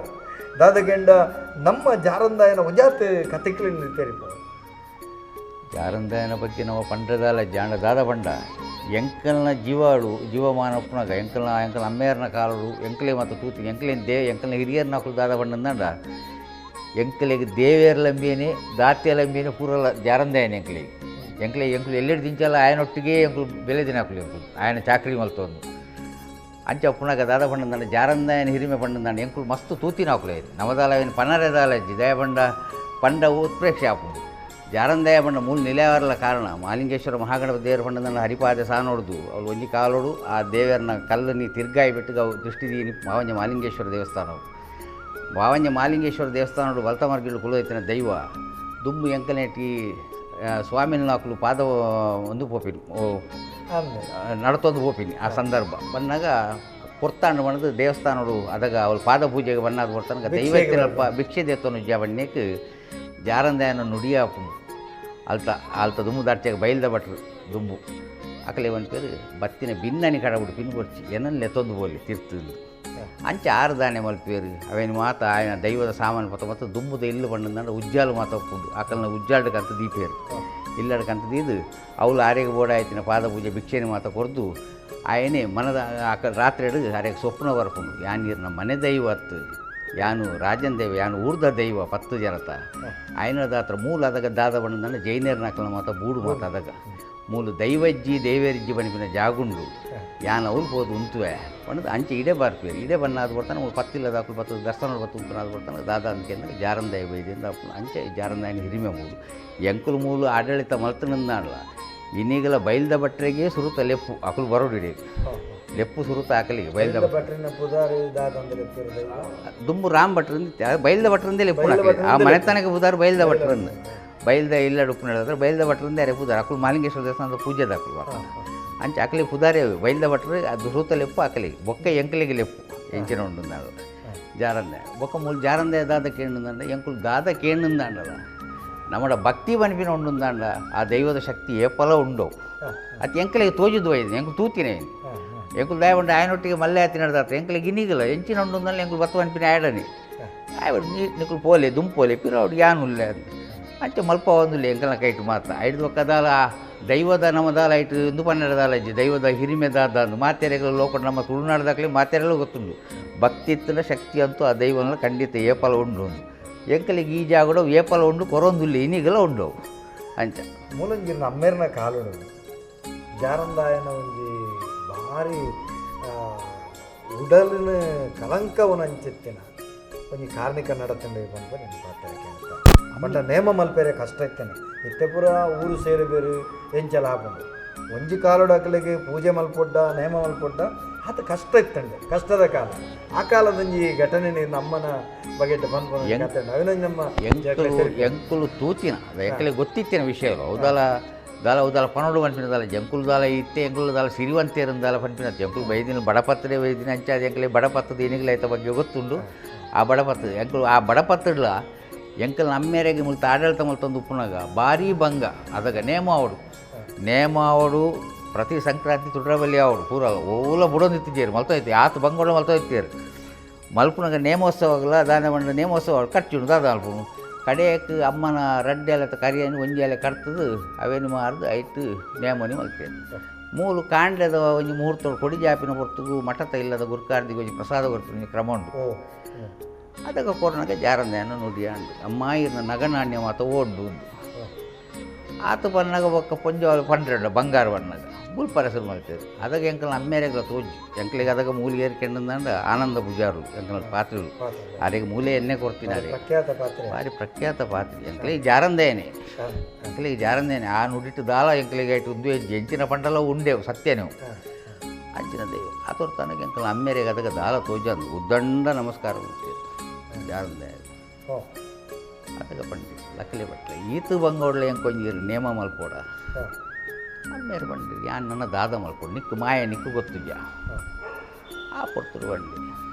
ದಾದಗೆಂಡ ನಮ್ಮ ಜಾರಂದಾಯನ ಒಂಜಾತ್ ಕತೆಕ್ಲಿನ ತೆರಿಪ. ಜಾರಂದಾಯನ ಬಗ್ಗೆ ನಮ್ಮ ಪಂಡ್ರದಾಲ ಜಾಂಡ ದಾದ ಪಂಡ ಎಂಕಲ್ನ ಜೀವಾಳು ಜೀವಮಾನ ಉಪ್ಪುನಗ ಎಂಕಲ್ನ ಎಂಕಲ್ನ ಅಮ್ಮೆಯರ್ನ ಕಾಲಡು ಎಂಕಲೆ ಮತ್ತು ತೂತಿ ಎಂಕಲೇನ್ they ಎಂಕಲ್ನ ಹಿರಿಯರ್ನ ಅಕುಲು ದಾದ ಪಂಡಂದಾಂಡ ಎಂಕಲೆಗ್ ದೇವೇರ್ಲಂಬಿಯನೆ ದಾತ್ಯಲಂಬಿಯನೆ ಪೂರಲ ಜಾರಂದಾಯನ ಎಂಕಲೆಗ್ ಎಂಕಲೆ ಎಂಕುಲು ಎಲ್ಲೆಡ್ ದಿಂಚಲ ಆಯನೊಟ್ಟಿಗೆ ಎಂಕುಲು ಬೆಲೆ ದಿನಕುಲು ಎಂಕುಲು ಆಯನ ಚಾಕ್ರಿ ಮಲ್ತೊಂದು ಅಂಚ ಉಪ್ಪುನಗ ದಾದ ಪಂಡಂದಾಂಡ ಜಾರಂದಾಯನ ಹಿರಿಮೆ ಪಂಡಂದಾಂಡ ಎಂಕುಲು ಮಸ್ತ್ ತೂತಿನಕುಲು ಐದು ನಮದಾಲ ಅವೇನು ಪನರೆದಾಲ ಇಜ್ಜಿ ದಯ ಪಂಡ ಪಂಡ ಉತ್ಪ್ರೇಕ್ಷೆ ಆಪುಂಡು. ಜಾರಂದಾಯ ಪಂಡ ಮೂಲ ನಿಲಯವರಲ ಕಾರಣ ಮಾಲಿಂಗೇಶ್ವರ ಮಹಾಗಣಪತಿ ದೇವರ ಪಂಡಂದಾಂಡ ಹರಿಪಾದ ಸಾನೋಡ್ದು ಅವಳು ಒಂಜಿ ಕಾಲೋಡು ಆ ದೇವರನ ಕಲ್ಲನಿ ತಿರ್ಗಾಯಿ ಬಿಟ್ಟು ಅವು ದೃಷ್ಟಿ ದೀನಿ ಮಾವಂಜ ಮಾಲಿಂಗೇಶ್ವರ ದೇವಸ್ಥಾನವು ಮಾವಂಜ ಮಾಲಿಂಗೇಶ್ವರ ದೇವಸ್ಥಾನಡು ಬಲ್ತಮಾರ್ಗಿಲು ಕುಲೋಯ್ತಿನ ದೈವ ದುಂಬು ಎಂಕನೇಟಿ ಸ್ವಾಮಿನ ಪಾದ ಒಂದು ಪೋಪಿನಿ ನಡತೊಂದು ಪೋಪಿನಿ ಆ ಸಂದರ್ಭ ಬಂದಾಗ ಪೊರ್ತಾಂಡ ಬಣ್ಣದ ದೇವಸ್ಥಾನಡು ಅದಗ ಅವಳು ಪಾದ ಪೂಜೆಗೆ ಬಣ್ಣದ ಪೊರ್ತಾನಗ ದೈವತ್ತಿನಲ್ಪ ಭಿಕ್ಷೆ ದೇತನು ಬಣ್ಣಕ್ಕೆ ಜಾರಂದಾಯನ ನುಡಿಯಾಪುಂಡು ಅಲ್ತ ಅಲ್ತ ದುಂಬು ದಾಟ್ಚಾಗ ಬೈಲ್ದ ಭಟ್ರು ದುಂಬು ಅಕಲೆ ಒಂದು ಪೇರು ಬತ್ತಿನ ಬಿನ್ನನಿ ಕಡಬಿಡು ಪಿನ್ ಕೊರ್ಚಿ ಏನನ್ ಲೆತ್ತೊಂದು ಬೋಲಿ ತಿರ್ತು ಅಂಚೆ ಆರು ದಾನೆ ಮಲ್ಪೇರು ಅವೇನು ಮಾತ ಆಯನ ದೈವದ ಸಾಮಾನು ಪತ್ತ ಮತ್ತು ದುಂಬುದ ಇಲ್ಲು ಬಣ್ಣದಂಡ ಉಜ್ಜಾಲು ಮಾತ ಒಪ್ಪುಂಡು ಆಕಲ್ನ ಉಜ್ಜಾಲ್ಡ್ಕಂತ ದೀಪೇರು ಇಲ್ಲಡ್ಕಂತ ದೀದು ಅವಳು ಆರೆಗೆ ಬೋಡಾಯ್ತಿನ ಪಾದ ಪೂಜೆ ಭಿಕ್ಷೆನ ಮಾತ ಕೊರ್ದು ಆಯನೆ ಮನದ ಆಕ ರಾತ್ರಿ ಆರೆಗೆ ಸ್ವಪ್ನ ಬರ್ಪುಂಡು ಯಾನ್ ಮನೆ ದೈವ ಅತ್ತು ಯಾನು ರಾಜನ್ ದೈವ ಯಾನು ಊರ್ದ ದೈವ ಪತ್ತು ಜನತ ಆಯನದಾತ್ರ ಮೂಲ ಅದಗ ದಾದ ಬಣ್ಣದಂಡ ಜೈನೇರ್ನ ಆಕಲ್ನ ಮಾತ ಬೂಡು ಮಾತ ಅದಗ ಮೂಲು ದೈವಜ್ಜಿ ದೇವೇರ್ಜಿ ಬಣಿಪಿನ ಜಾಗುಂಡು ಯಾನ್ ಅವ್ರು ಪೋದು ಉಂತುವೆ ಪಂಡದು ಅಂಚೆ ಇಡೆ ಬರ್ಪೇರು ಇಡೆ ಬಣ್ಣ ಅದು ಬರ್ತಾನೆ ಮೂಲು ಪತ್ತಿಲ್ಲ ದಾಕುಲು ಪತ್ತು ದರ್ಶನ ಬತ್ತು ಉಂತುನ ಅದು ಬರ್ತಾನೆ ದಾದ ಅಂದ್ಕೆಂದ್ರೆ ಜಾರಂದಾಯ ಬೈದಿಂದ ಅಂಚೆ ಜಾರಂದಾಯನ ಹಿರಿಮೆ ಮೂಲು ಎಂಕುಲು ಮೂಲು ಆಡಳಿತ ಮಲ್ತನಂದಾಡಲ ಇನ್ನೀಗಲ ಬೈಲ್ದ ಬಟ್ರೆಗೆ ಸುರುತ ಲೆಪ್ಪು ಅಕುಲು ಬರೋಡು ಇಡೀ ಲೆಪ್ಪು ಸುರುತ ಹಾಕಲಿಗೆ ಬೈಲ್ದ ಭಟ್ರಿನ ಪುದಾರಿ ದಾದಂದ್ರೆ ದುಂಬು ರಾಮ್ ಭಟ್ರಿಂದ ಬೈಲ್ದ ಭಟ್ರಂದೇ ಲೆಪ್ಪು ಆ ಮನೆತನಕ್ಕೆ ಪುದಾರು ಬೈಲ್ದ ಭಟ್ರಂದು ಬೈಲ್ದ ಇಲ್ಲ ಉಪ್ಪು ನಡೆದ್ರೆ ಬೈಲ್ದ ಭಟ್ರಂದೇ ಅರೆ ಪುದಾರ್ ಅಕುಲು ಮಾಲಿಂಗೇಶ್ವರ ದೇವಸ್ಥಾನದ ಪೂಜೆದ ಅಕುಲು ಬರ್ತಾನೆ ಅಂಚೆ ಅಕಲಿ ಪುದಾರೇ ಬೈಲ್ದ ಭಟ್ರು ಅದು ಸುರುತ ಲೆಪ್ಪು ಅಕಲಿ ಬೊಕ್ಕ ಎಂಕಲಿಗೆ ಲೆಪ್ಪು ಎಂಚಿನ ಉಂಡು ಜಾರಂದೆ ಬೊಕ್ಕ ಮೂಲು ಜಾರಂದೆ ದಾದ ಕೇಂದ್ರ ಎಂಕುಲು ದಾದ ಕೇಂದ್ರಂದಾಂಡಲ ನಮ್ಮಡ ಭಕ್ತಿ ಬನಿಪಿನ ಉಂಡುಂದಾಂಡ ಆ ದೈವದ ಶಕ್ತಿ ಏಪಲ ಉಂಡವು ಅದು ಎಂಕಲಿಗೆ ತೋಜಿದ್ದು ಒಯ್ದು ಎಂಕುಲು ತೂತಿನೇ ಎಂಕುಲು ದಯ ಉಂಡು ಆಯನೊಟ್ಟಿಗೆ ಮಲ್ಲೆ ಆತಿ ನಡೆದಾತ ಎಂಕಲಿಗೆ ಗಿನ್ನಿಗಲ್ಲ ಎಂಚಿನ ಉಂಡು ಎಂಕುಲು ಬತ್ತು ಅನ್ಪಿನ ಆಡನಿ ಆಯ್ಬಿಡು ನೀ ನಿಕುಲು ಪೋಲೆ ದುಂಪೋಲೆ ಪಿರ ಯಾನು ಉಲ್ಲೆ ಅಂಚೆ ಮಲ್ಪ ಒಂದುಲ್ಲೆ ಎಂಕಲ್ನ ಕೈಟು ಮಾತ್ರ ಐದು ಒಕ್ಕದಾಲ ದೈವದ ನಮದಾಲ ಐಟು ಇಂದು ಪನ್ನೆರದಾಲ ಇಜ್ಜಿ ದೈವದ ಹಿರಿಮೆ ದಾದ ಅಂದು ಮಾತೆರೆಗಳು ಲೋಕ ನಮ್ಮ ತುಳುನಾಡ್ದಾಗಲಿ ಮಾತೆರೆಲ್ಲ ಗೊತ್ತುಂಡು ಭಕ್ತಿ ಇತ್ತಿನ ಶಕ್ತಿ ಅಂತೂ ಆ ದೈವನ ಖಂಡಿತ ಏಪಲ ಉಂಡು ಒಂದು ಎಂಕಲಿಗೆ ಈ ಜಾಗಡ ಏಪಲ ಉಂಡು ಕೊರೊಂದುಲ್ಲೆ ಇನ್ನೀಗಲ ಉಂಡು ಅಂಚ ಮೂಲಂಜಿನ ಅಮ್ಮೇರ್ನ ಕಾಲುಡು ಜಾರಂದಾಯನ ಒಂಜಿ ಭಾರಿ ಉಡಲಿನ ಕಳಂಕವನ ಅಂಚಿತ್ತಿನ ಒಂಜಿ ಕಾರ್ಣಿಕ ನಡತಂಡೆ ಪನ್ಪ ನೆನಪಾಗ್ತಾರೆ ಕೇಳ್ತಾ ಬಟ್ ನೇಮ ಮಲ್ಪೆರೆ ಕಷ್ಟ ಇತ್ತೇನೆ ಇತ್ತೆ ಪೂರ ಊರು ಸೇರಿ ಬೇರೆ ಎಂಚಲ ಹಾಕೊಂಡು ಒಂಜಿ ಕಾಲುಡು ಅಕಲಿಗೆ ಪೂಜೆ ಮಲ್ಪೊಡ್ಡ ನೇಮ ಮಲ್ಪೊಡ್ಡ ಆತ ಕಷ್ಟ ಇತ್ತಂಡೆ ಕಷ್ಟದ ಕಾಲ ಆ ಕಾಲದಂಜಿ ಘಟನೆ ನಮ್ಮನ ಬಗೆಟ್ ಬಂದ್ ನಮ್ಮ ಎಂಕುಲು ಎಂಕುಲು ತೂತಿನ ಅದು ಎಂಕಲಿಗೆ ಗೊತ್ತಿತ್ತಿನ ವಿಷಯ ಹೌದಲ್ಲ ದಾಲ ಉದಾಲ ಪನೋಡು ಪನ್ಪಿನ ದಾಲ ಜಂಕುಲು ದಾಲ ಇತ್ತೆ ಎಂಕುಲು ದಾಲ ಸಿರಿವಂತೇರನ್ ದಾಲ ಪನ್ಪಿನ ಜಂಕುಲು ಬೈದಿನ ಬಡಪತ್ರೆ ಬೈದಿನ ಅಂಚಾದ ಎಂಕಲೆ ಬಡಪತ್ತದ ಏನಿಗ್ಲ ಐತ ಬಗ್ಗೆ ಗೊತ್ತುಂಡು ಆ ಬಡಪತ್ತದ ಎಂಕುಲು ಆ ಬಡಪತ್ತಡ್ಲ ಎಂಕಲ್ ನಮ್ಮೇರೆಗೆ ಮುಲ್ತ ಆಡಳಿತ ಮಲ್ತೊಂದು ಉಪ್ಪುನಾಗ ಭಾರೀ ಭಂಗ ಅದಗ ನೇಮ ಅವಡು ನೇಮ ಅವಡು ಪ್ರತಿ ಸಂಕ್ರಾಂತಿ ತುಡ್ರಬಲ್ಲಿ ಅವಡು ಪೂರ ಓಲ ಬುಡೊಂದಿತ್ತಿದ್ದೇರು ಮಲ್ತೋಯ್ತು ಆತ ಬಂಗೋಡ ಮಲ್ತೋಯ್ತೇರು ಮಲ್ಪುನಾಗ ನೇಮೋತ್ಸವಗಲ ದಾನ ಮಂಡ ನೇಮೋತ್ಸವ ಖರ್ಚುಂಡು ದಾದ ಅಲ್ಪುನು ಕಡೆಯಕ್ಕೆ ಅಮ್ಮನ ರಡ್ಡೆ ಅಲೆ ಕರಿಯನು ಒಂಜಿ ಅಲೆ ಕರ್ತದು ಅವೇನು ಮಾರ್ದು ಐತು ನೇಮನಿ ಮಲ್ತೇನೆ ಮೂಲು ಕಾಂಡ್ಲದ ಒಂಜಿ ಮುಹೂರ್ತ ಕೊಡಿ ಜಾಪಿನ ಹೊರ್ತುಗು ಮಠತ ಇಲ್ಲದ ಗುರ್ಕಾರ್ದಿಗೆ ಒಂಜಿ ಪ್ರಸಾದ ಕೊರ್ಪಿನ ಕ್ರಮ ಉಂಟು. ಅದಕ್ಕೆ ಕೊರ್ನಾಗ ಜಾರಂದೇನ ನುಡಿ ಅಂದು ಅಮ್ಮ ಇರ್ನ ನಗನಾಣ್ಯ ಮಾತ ಓಡ್ಡು ಆತ ಬನ್ನಾಗ ಒಕ್ಕ ಪೊಂಜ ಪಂಡ್ರೆಂಡ ಬಂಗಾರ ಬಣ್ಣಗ ಬುಲ್ಪರ ಶುರು ಮಾಡ್ತೇವೆ. ಅದಾಗ ಎಂಕಲ್ನ ಅಮ್ಮೇರೆಗ್ಲ ತೋಜಿ ಎಂಕಲಿಗೆ ಅದಾಗ ಮೂಲಿಗೆ ಏರ್ಕೆಂಡಂದ ಆನಂದ ಪೂಜಾರು ಎಂಕಲ ಪಾತ್ರೆಗಳು ಅರೆಗೆ ಮೂಲೆ ಎಣ್ಣೆ ಕೊಡ್ತೀನಿ ಅರೆ ಪ್ರಖ್ಯಾತ ಪಾತ್ರೆ ಭಾರಿ ಪ್ರಖ್ಯಾತ ಪಾತ್ರೆ ಎಂಕಲಿಗೆ ಜಾರಂದೇನೆ ಎಂಕಲಿಗೆ ಜಾರಂದೇನೆ ಆ ನುಡಿಟ್ಟು ದಾಲ ಎಂಕಲಿಗೆ ಆಯ್ತು ಉಂದು ಎಂಚಿನ ಪಂಡಲ ಉಂಡೇವು ಸತ್ಯನೇವು ಅಂಚಿನ ದೈವ ಆತೋರ್ ತನಗೆ ಎಂಕಲ್ ಅಮ್ಮೇರೆಗೆ ಅದಕ್ಕೆ ದಾಲ ತೋಜಂದು ಉದ್ದಂಡ ನಮಸ್ಕಾರ ಮಾಡ್ತೇವೆ. ಜಾರಂದಾಯ ಅದಕ್ಕೆ ಪಂಡಿ ಲಕ್ಕಲೆ ಬಟ್ಲೆ ಈತು ಬಂಗೋಡ್ಲೆ ಎಂಕೊಂಜಿ ನೇಮ ಮಲ್ಪೋಡ ಅಮ್ಮೇರು ಬಂಡಿ ಯಾನ್ ನನ್ನ ದಾದ ಮಲ್ಪೋಡು ನಿಕ್ಕು ಮಾಯ ನಿಕ್ಕು ಗೊತ್ತುಜ ಆ ಪೊರ್ತುಡು ಬಂಡಿ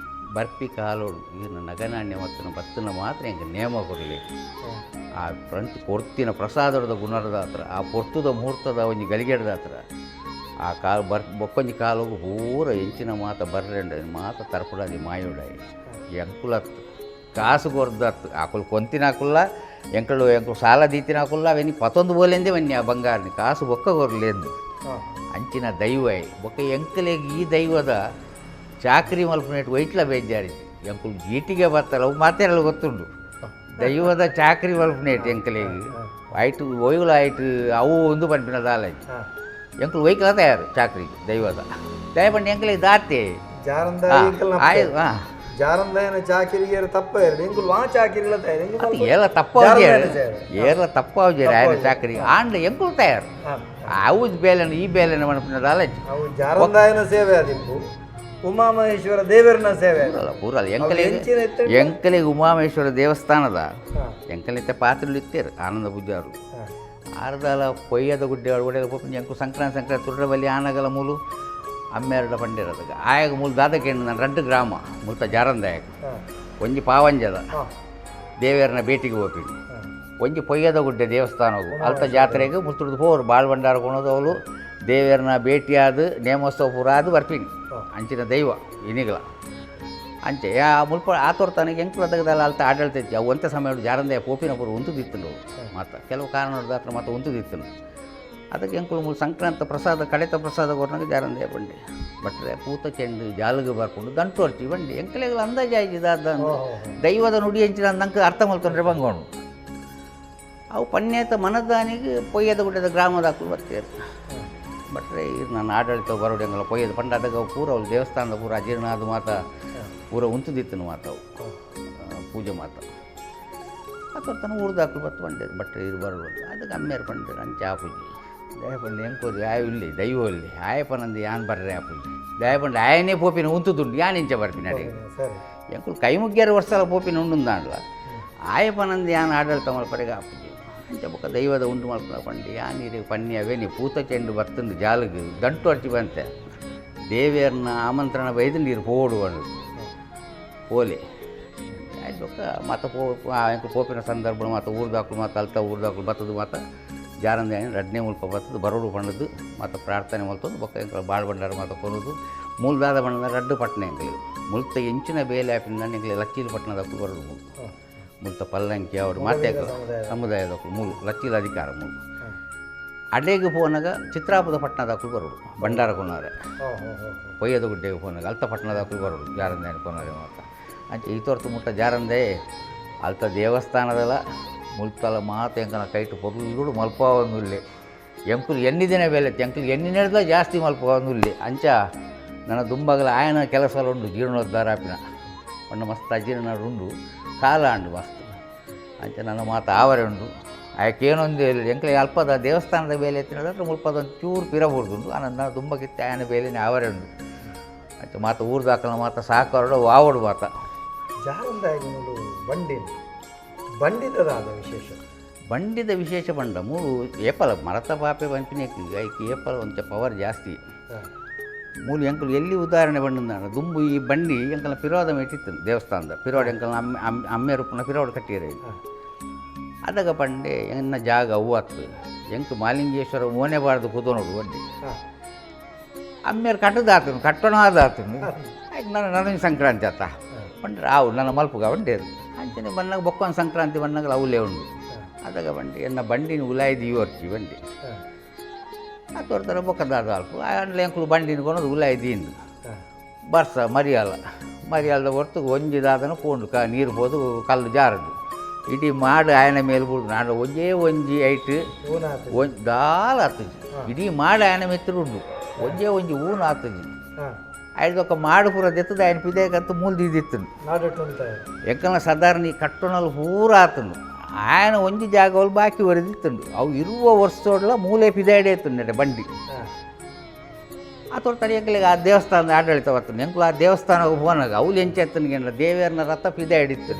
ಬರ್ಪಿ ಕಾಲೋಡು ಈರ್ನ ನಗನಾಣ್ಯ ಮತ್ತು ಬತ್ತನ ಮಾತ್ರ ಎಂಕ್ ನೇಮ ಕೊಡಲಿ ಆ ಫ್ರಂಟ್ ಕೊಡ್ತಿನ ಪ್ರಸಾದದ ಗುಣರದ ಹತ್ರ ಆ ಪೊರ್ತುದ ಮುಹೂರ್ತದ ಒಂಜಿ ಗಲಿಗೆಡ್ದ ಹತ್ರ ಆ ಕಾಲು ಬರ್ ಬೊಕ್ಕೊಂಜಿ ಕಾಲುಗು ಪೂರ ಎಂಚಿನ ಮಾತ ಬರ್ರೆಂಡ ಮಾತ ತರ್ಪುಡಾದಿ ಮಾಯುಡಾಯಿ ಎಂಕುಲತ್ತು ಕಾಸು ಕೊರ್ದತ್ತು ಆಕುಲು ಕೊಂತಿನ ಹಾಕುಲ್ಲ ಎಂಕಳು ಎಂಕುಲು ಸಾಲ ದೀತಿನ ಹಾಕುಲ್ಲ ಅವೆನಿ ಪತ್ತೊಂದು ಬೋಲೆಂದೇ ವನ್ನಿ ಆ ಬಂಗಾರನಿ ಕಾಸು ಬೊಕ್ಕ ಕೊರ್ಲೆಂದು ಅಂಚಿನ ದೈವ ಬೊಕ್ಕ ಎಂಕಲೆಗ್ ಈ ದೈವದ ಚಾಕ್ರಿ ಮಲ್ಪುನೇಟ್ ವೈಟ್ಲ ಬೇಜಾರಿ ಎಂಕುಲು ಜೀಟಿಗೆ ಬತ್ತಲ್ಲ ಅವು ಮಾತೆಲ್ಲ ಗೊತ್ತುಂಡು ದೈವದ ಚಾಕ್ರಿ ಮಲ್ಪುನೇಟ್ ಎಂಕಲೆಗ್ ಆಯ್ತು ಒಯ್ಗುಲ ಆಯ್ತು ಅವು ಒಂದು ಪನ್ಪಿನ ದಾಲಾಜಿ ಎಂಕುಲು ವೈಕಲ ತಯಾರು ಚಾಕ್ರಿಗೆ ದೈವದ ದಯಪಂಡು ಎಂಕಲೆಗ್ ದಾತೆ ಆಯ್ತು ಹಾಂ ಜಾರಂದಾಯನ ಚಾಕಿರಿಗೆ ತಪ್ಪ ಎಂಕುಲು ಆ ಚಾಕಿರಿಲ ತಯಾರು ಅದು ಏಲ ತಪ್ಪಾವ್ಜೇರು ಏರ್ಲ ತಪ್ಪಾವ್ಜೇರು ఆయన చాకరీ ఆండ్ల ఎంకులు తయారు ಅವು ಬೇಲೆನ ಈ ಬೇಲೆನ ಮನಪಿನ ದಾಲಜಿ ಅವು ಜಾರಂದಾಯನ ಸೇವೆ ಅದಿಪ್ಪು ಉಮಾಮಹೇಶ್ವರ ದೇವರನ ಸೇವೆ ಪೂರಲ್ಲ ಪೂರಲ್ಲ ಎಂಕಲಿಗೆ ಎಂಕಲಿಗೆ ಉಮಾಮಹೇಶ್ವರ ದೇವಸ್ಥಾನದ ಎಂಕಲಿತ್ತೆ ಪಾತ್ರೆలు ಇತ್ತೇರು ಆನಂದ ಪೂಜಾರು ಆರ್ದಾಲ ಕೊಯ್ಯದ ಗುಡ್ಡೆ ಒಡೆಯಲ ಪೋಪಿನ ಎಂಕು ಸಂಕ್ರಾಂತಿ ಸಂಕ್ರಾಂತಿ ತುಡ್ರಬಲ್ಲಿ ಆನಗಲ ಮೂಲು ಅಮ್ಮೆರಡ ಪಂಡಿರದ ಆಯಾಗ ಮೂಲು ದಾದಕೇಂದ್ರ ನನ್ನ ರಡ್ಡು ಗ್ರಾಮ ಮುಲ್ತ ಜಾರಂದಾಯಕ ಒಂಜಿ ಪಾವಂಜದ ದೇವೇರನ ಭೇಟಿಗೆ ಹೋಗ್ತೀನಿ ಒಂಜಿ ಪೊಯ್ಯದ ಗುಡ್ಡೆ ದೇವಸ್ಥಾನಗು ಅಲ್ತ ಜಾತ್ರೆಗೆ ಮುತ್ತುಡ್ದು ಪೋರು ಬಾಳ್ ಭಂಡಾರ ಕೊಣೋದು ಅವಳು ದೇವೇರನ ಭೇಟಿಯಾದ ನೇಮೋತ್ಸವ ಪೂರ ಅದು ಬರ್ತೀನಿ ಅಂಚಿನ ದೈವ ಇನಿಗಳ ಅಂಚೆ ಆ ಮುಲ್ಪ ಆತೋರ್ತಾನಿಗೆ ಎಂಕುಲ ತೆಗೆದಲ್ಲ ಅಲ್ತ ಆಡಳಿತ ಇತ್ತು ಅವು ಒಂತೆ ಸಮಯ ಜಾರಂದೆ ಪೋಪಿನ ಪೂರ ಉಂತುದಿತ್ತು ಮಾತ ಕೆಲವು ಕಾರಣ ಹತ್ರ ಮಾತ್ರ ಉಂತುದಿತ್ತು ಅದಕ್ಕೆ ಎಂಕುಲು ಮೂಲು ಸಂಕ್ರಾಂತ ಪ್ರಸಾದ ಕಡೆತ ಪ್ರಸಾದ ಕೊರ್ನಾಗ ಜಾರಂದೆ ಬಂಡಿ ಬಟ್ರೆ ಪೂತ ಚೆಂಡು ಜಾಲಗ ಬರ್ಕೊಂಡು ದಂಟು ಅರ್ಚಿ ಬಂಡಿ ಎಂಕಲೆಗಳ ಅಂದಾಜು ಆಯ್ತು ದೈವದ ನುಡಿ ಎಂಚಿನ ನಂಗೆ ಅರ್ಥ ಮಲ್ಕೊಂಡ್ರೆ ಬಂಗೋಣು ಅವು ಪಣ್ಯತ ಮನದಾನಿಗೆ ಪೊಯ್ಯದ ಗುಡ್ಡದ ಗ್ರಾಮದ ಹಾಕಲು ಬರ್ತೀರಿ ಬಟ್ರೆ ಇದು ನನ್ನ ಆಡಳಿತ ಬರೋಡಿ ಪೊಯ್ಯದ ಪಂಡ ಅದಕ್ಕೆ ಪೂರ ಅವ್ರು ದೇವಸ್ಥಾನದ ಪೂರ ಅಜೀರ್ಣ ಅದು ಮಾತ ಪೂರ ಉಂತುದಿತ್ತು ಮಾತ ಅವು ಪೂಜೆ ಮಾತ ಅಥವಾ ತನ್ನ ಊರ್ದ ಹಾಕಲು ಬತ್ತು ಬಂಡೆ ಬಟ್ರೆ ಇದು ಬರೋದು ಅದಕ್ಕೆ ಅಮ್ಮೇರು ಪಂಡೆ ಅಂಚೆ ಆ ಪೂಜೆ ದಯಪಂಡು ಎಂಕೋರಿ ಆಯ ಇಲ್ಲಿ ದೈವ ಇಲ್ಲಿ ಆಯಪನಂದು ಯಾನ್ ಬರ್ರೆ ಆ ಪೂಜೆ ದಯಪಂಡು ಆಯನೇ ಪೋಪಿನ ಉಂತುದುಂಡು ಯಾನ್ ಇಂಚೆ ಬರ್ಪಿನ ಅಡಿಗೆ ಎಂಕುಲು ಕೈ ಮುಗ್ಗ್ಯಾರ ವರ್ಷಲ ಪೋಪಿನ ಉಂಡುಂದಾಂಡ್ಲ ಆಯಪನಂದು ಯಾನ್ ಆಡಳಿತ ಮಲ್ಪರೆಗೆ ಆ ಪೂಜೆ ಅಂಚೆ ಬೊಕ್ಕ ದೈವದ ಉಂಡು ಮಲ್ಪನ ಪಂಡಿ ಯಾನ್ ನೀರಿಗೆ ಪನ್ನಿ ಅವೇ ನೀ ಪೂತ ಚೆಂಡು ಬರ್ತುಂಡು ಜಾಲಗ್ ದಂಟು ಅರ್ಚಿ ಬಂತೆ ದೇವಿಯರ್ನ ಆಮಂತ್ರಣ ಬೈದು ನೀರು ಪೋಡು ಅನ್ನೋದು ಪೋಲೆ ಆಯ್ತು ಬೊಕ್ಕ ಮತ್ತು ಪೋ ಎಂಕು ಪೋಪಿನ ಸಂದರ್ಭ ಮತ್ತು ಊರ್ದಾಕ್ಲು ಮತ್ತು ಅಲ್ತ ಊರ್ದಾಕ್ಲು ಬತ್ತದು ಮಾತ ಜಾರಂದೆ ರಡ್ನೇ ಮುಲ್ಪ ಬತ್ತದು ಬರೋಡು ಪಂಡದು ಮತ್ತು ಪ್ರಾರ್ಥನೆ ಮಲ್ತದ್ದು ಬೊಕ್ಕ ಎಂಕಲ ಬಾಳ್ ಭಂಡಾರ ಮಾತ ಕೊರೋದು ಮೂಲ್ದಾದ ಬಣ್ಣದ ರಡ್ಡು ಪಟ್ಟಣ ಎಂಕಲಿಗೆ ಮುಲ್ತ ಎಂಚಿನ ಬೇಲೆ ಆಪಿನ ಎಂಕಲಿ ಲಚ್ಚೀಲು ಪಟ್ಟಣದಕ್ಕೂ ಬರೋಡು ಮೂಲು ಮುಲ್ತ ಪಲ್ಲಂಕಿ ಅವರು ಮಾತೆ ಸಮುದಾಯದಕ್ಕೂ ಮೂಲು ಲಚ್ಚೀಲ ಅಧಿಕಾರ ಮೂಲು ಅಡೆಗೆ ಪೋನಾಗ ಚಿತ್ರಾಪುದ ಪಟ್ಟಣದಕ್ಕೂ ಬರೋಡು ಭಂಡಾರ ಕೊನಾರೆ ಪೊಯ್ಯದ ಗುಡ್ಡೆಗೆ ಪೋನಾಗ ಅಲ್ತ ಪಟ್ಟಣದಕ್ಕೂ ಬರೋಡು ಜಾರಂದೆ ಕೊನಾರೆ ಮಾತ ಅಂಚೆ ಈ ತೋರ್ತು ಮುಟ್ಟ ಜಾರಂದೆ ಅಲ್ತ ದೇವಸ್ಥಾನದಲ್ಲ ಮುಲ್ತಲ ಮಾತು ಎಂಕನ ಕೈಟು ಪೊರ್ಲುಡು ಮಲ್ಪವನ್ನುಲ್ಲೆ ಎಂಕುಲು ಎಣ್ಣೆ ದಿನ ಬೇಲೆ ಎಂಕುಲು ಎಣ್ಣೆ ನಡೆದ ಜಾಸ್ತಿ ಮಲ್ಪವನ್ನುಲ್ಲೆ ಅಂಚ ನನ್ನ ದುಂಬಗಲ ಆಯನ ಕೆಲಸ ಉಂಡು ಜೀರ್ಣೋದ್ಧಾರ ಆಪಿನ ಪಂಡ ಮಸ್ತ್ ಅಜೀರ್ಣ ಉಂಡು ಕಾಲ ಅಂಡು ಮಸ್ತ್ ಅಂಚ ನನ್ನ ಮಾತು ಆವರೆ ಉಂಡು ಆಯಕ್ಕೇನೊಂದು ಎಂಕಲೆ ಅಲ್ಪದ ದೇವಸ್ಥಾನದ ಬೇಲೆ ಎತ್ತಿನ ಮುಲ್ಪದ ಒಂದು ಚೂರು ಪಿರಬುರ್ದುಂಡು ಆನಂದ ದುಂಬಗಿತ್ತೆ ಆಯನ ಬೇಲೆನೇ ಆವರೆ ಉಂಡು ಅಂಚ ಮಾತು ಊರ್ದಾಕಲ ಮಾತ ಸಾಕರಡು ವಾವಡು ಮಾತ ಜಾರಂದಾಯಗನುಲು ಬಂಡಿ ಬಂಡಿದದಾದ ವಿಶೇಷ ಬಂಡಿದ ವಿಶೇಷ ಬಂಡ ಮೂರು ಏಪಲ ಮರತ ಪಾಪೆ ಬಂಪಿನ ಐಕ್ ಏಪಲ ಒಂಚ ಪವರ್ ಜಾಸ್ತಿ ಮೂಲು ಎಂಕಲು ಎಲ್ಲಿ ಉದಾಹರಣೆ ಬಂಡ ದುಂಬು ಈ ಬಂಡಿ ಎಂಕಲ ಪಿರೋದ ಮೇಟಿತ್ತು ದೇವಸ್ಥಾನದ ಪಿರೋಡ್ ಎಂಕಲ ಅಮ್ಮೆ ಅಮ್ಮೆ ರೂಪನ ಪಿರೋಡ್ ಕಟ್ಟಿರ ಅದಗ ಬಂಡೆ ಎನ್ನ ಜಾಗ ಅವು ಅತ್ತು ಎಂಕ್ ಮಾಲಿಂಗೇಶ್ವರ ಮೋನೆ ಬಾರ್ದು ಕೂತೋನೋಡು ಬಂಡಿ ಅಮ್ಮೇರು ಕಟ್ಟದಾತನು ಕಟ್ಟೋಣ ಆದಾತನು ಆಯ್ತು ನನ್ನ ನನಗೆ ಸಂಕ್ರಾಂತಿ ಆತ ಬಂಡ್ರೆ ಆವು ನನ್ನ ಮಲ್ಪುಗ ಬಂಡೆ ಅಂಚನೆ ಬನ್ನಾಗ ಬೊಕ್ಕನ ಸಂಕ್ರಾಂತಿ ಬನ್ನಾಗಲ ಅವಲೇ ಉಂಡು ಅದಗ ಬಂಡಿ ಎನ್ನ ಬಂಡಿನ ಉಲಾಯ್ದು ಇವರ್ಚಿ ಬಂಡಿ ಆ ತೋರ್ತಾರೆ ಬೊಕ್ಕದಾದ ಅಲ್ಪ ಅಂಡ್ಲೆ ಎಂಕುಲು ಬಂಡಿನ ಕೊನದು ಉಲಾಯ್ದು ಇಂದು ಬರ್ಸ ಮರಿಯಾಲ ಮರಿಯಾಲದ ಹೊರ್ತು ಒಂಜಿದಾದನ ಪೋಂಡು ಕ ನೀರು ಪೋದು ಕಲ್ಲು ಜಾರದು ಇಡೀ ಮಾಡು ಆಯನ ಮೇಲೆ ಬುಡ್ದು ನಾನು ಒಂಜೇ ಒಂಜಿ ಐಟ್ ಒಂಜಿ ದಾಲ ಆತುಜಿ ಇಡೀ ಮಾಡು ಆಯನ ಮೆತ್ತರು ಉಂಡು ಒಂಜೇ ಒಂಜಿ ಊನು ಆತುಜಿ ಐದೊಕ್ಕ ಮಾಡು ಪೂರ ದೆತ್ತದ ఆయన ಪಿದೇಕಂತ ಮೂಲ್ದಿದ್ದಿತ್ತು ಎಂಕಲ್ನ ಸಾಧಾರಣ ಈ ಕಟ್ಟೋಣಲ್ಲಿ ಪೂರ ಆತನು ఆయన ಒಂಜಿ ಜಾಗವಲ್ಲಿ ಬಾಕಿ ಒರೆದಿತ್ತುಂಡು ಅವು ಇರುವ ವರ್ಷದೊಡ್ಲ ಮೂಲೆ ಪಿದಾಡೆ ಇತ್ತುಂಡೆ ಬಂಡಿ. ಆ ತೋರ್ತಾರೆ ಎಂಕ್ಲಿಗೆ ಆ ದೇವಸ್ಥಾನದ ಆಡಳಿತ ಬರ್ತದೆ. ಎಂಕುಲು ಆ ದೇವಸ್ಥಾನಕ್ಕೆ ಹೋನಾಗ ಅವ್ಲು ಎಂಚೆತ್ತನಿಗೆ ದೇವಿಯರ್ನ ರಥ ಪಿದೆ ಹಿಡಿತು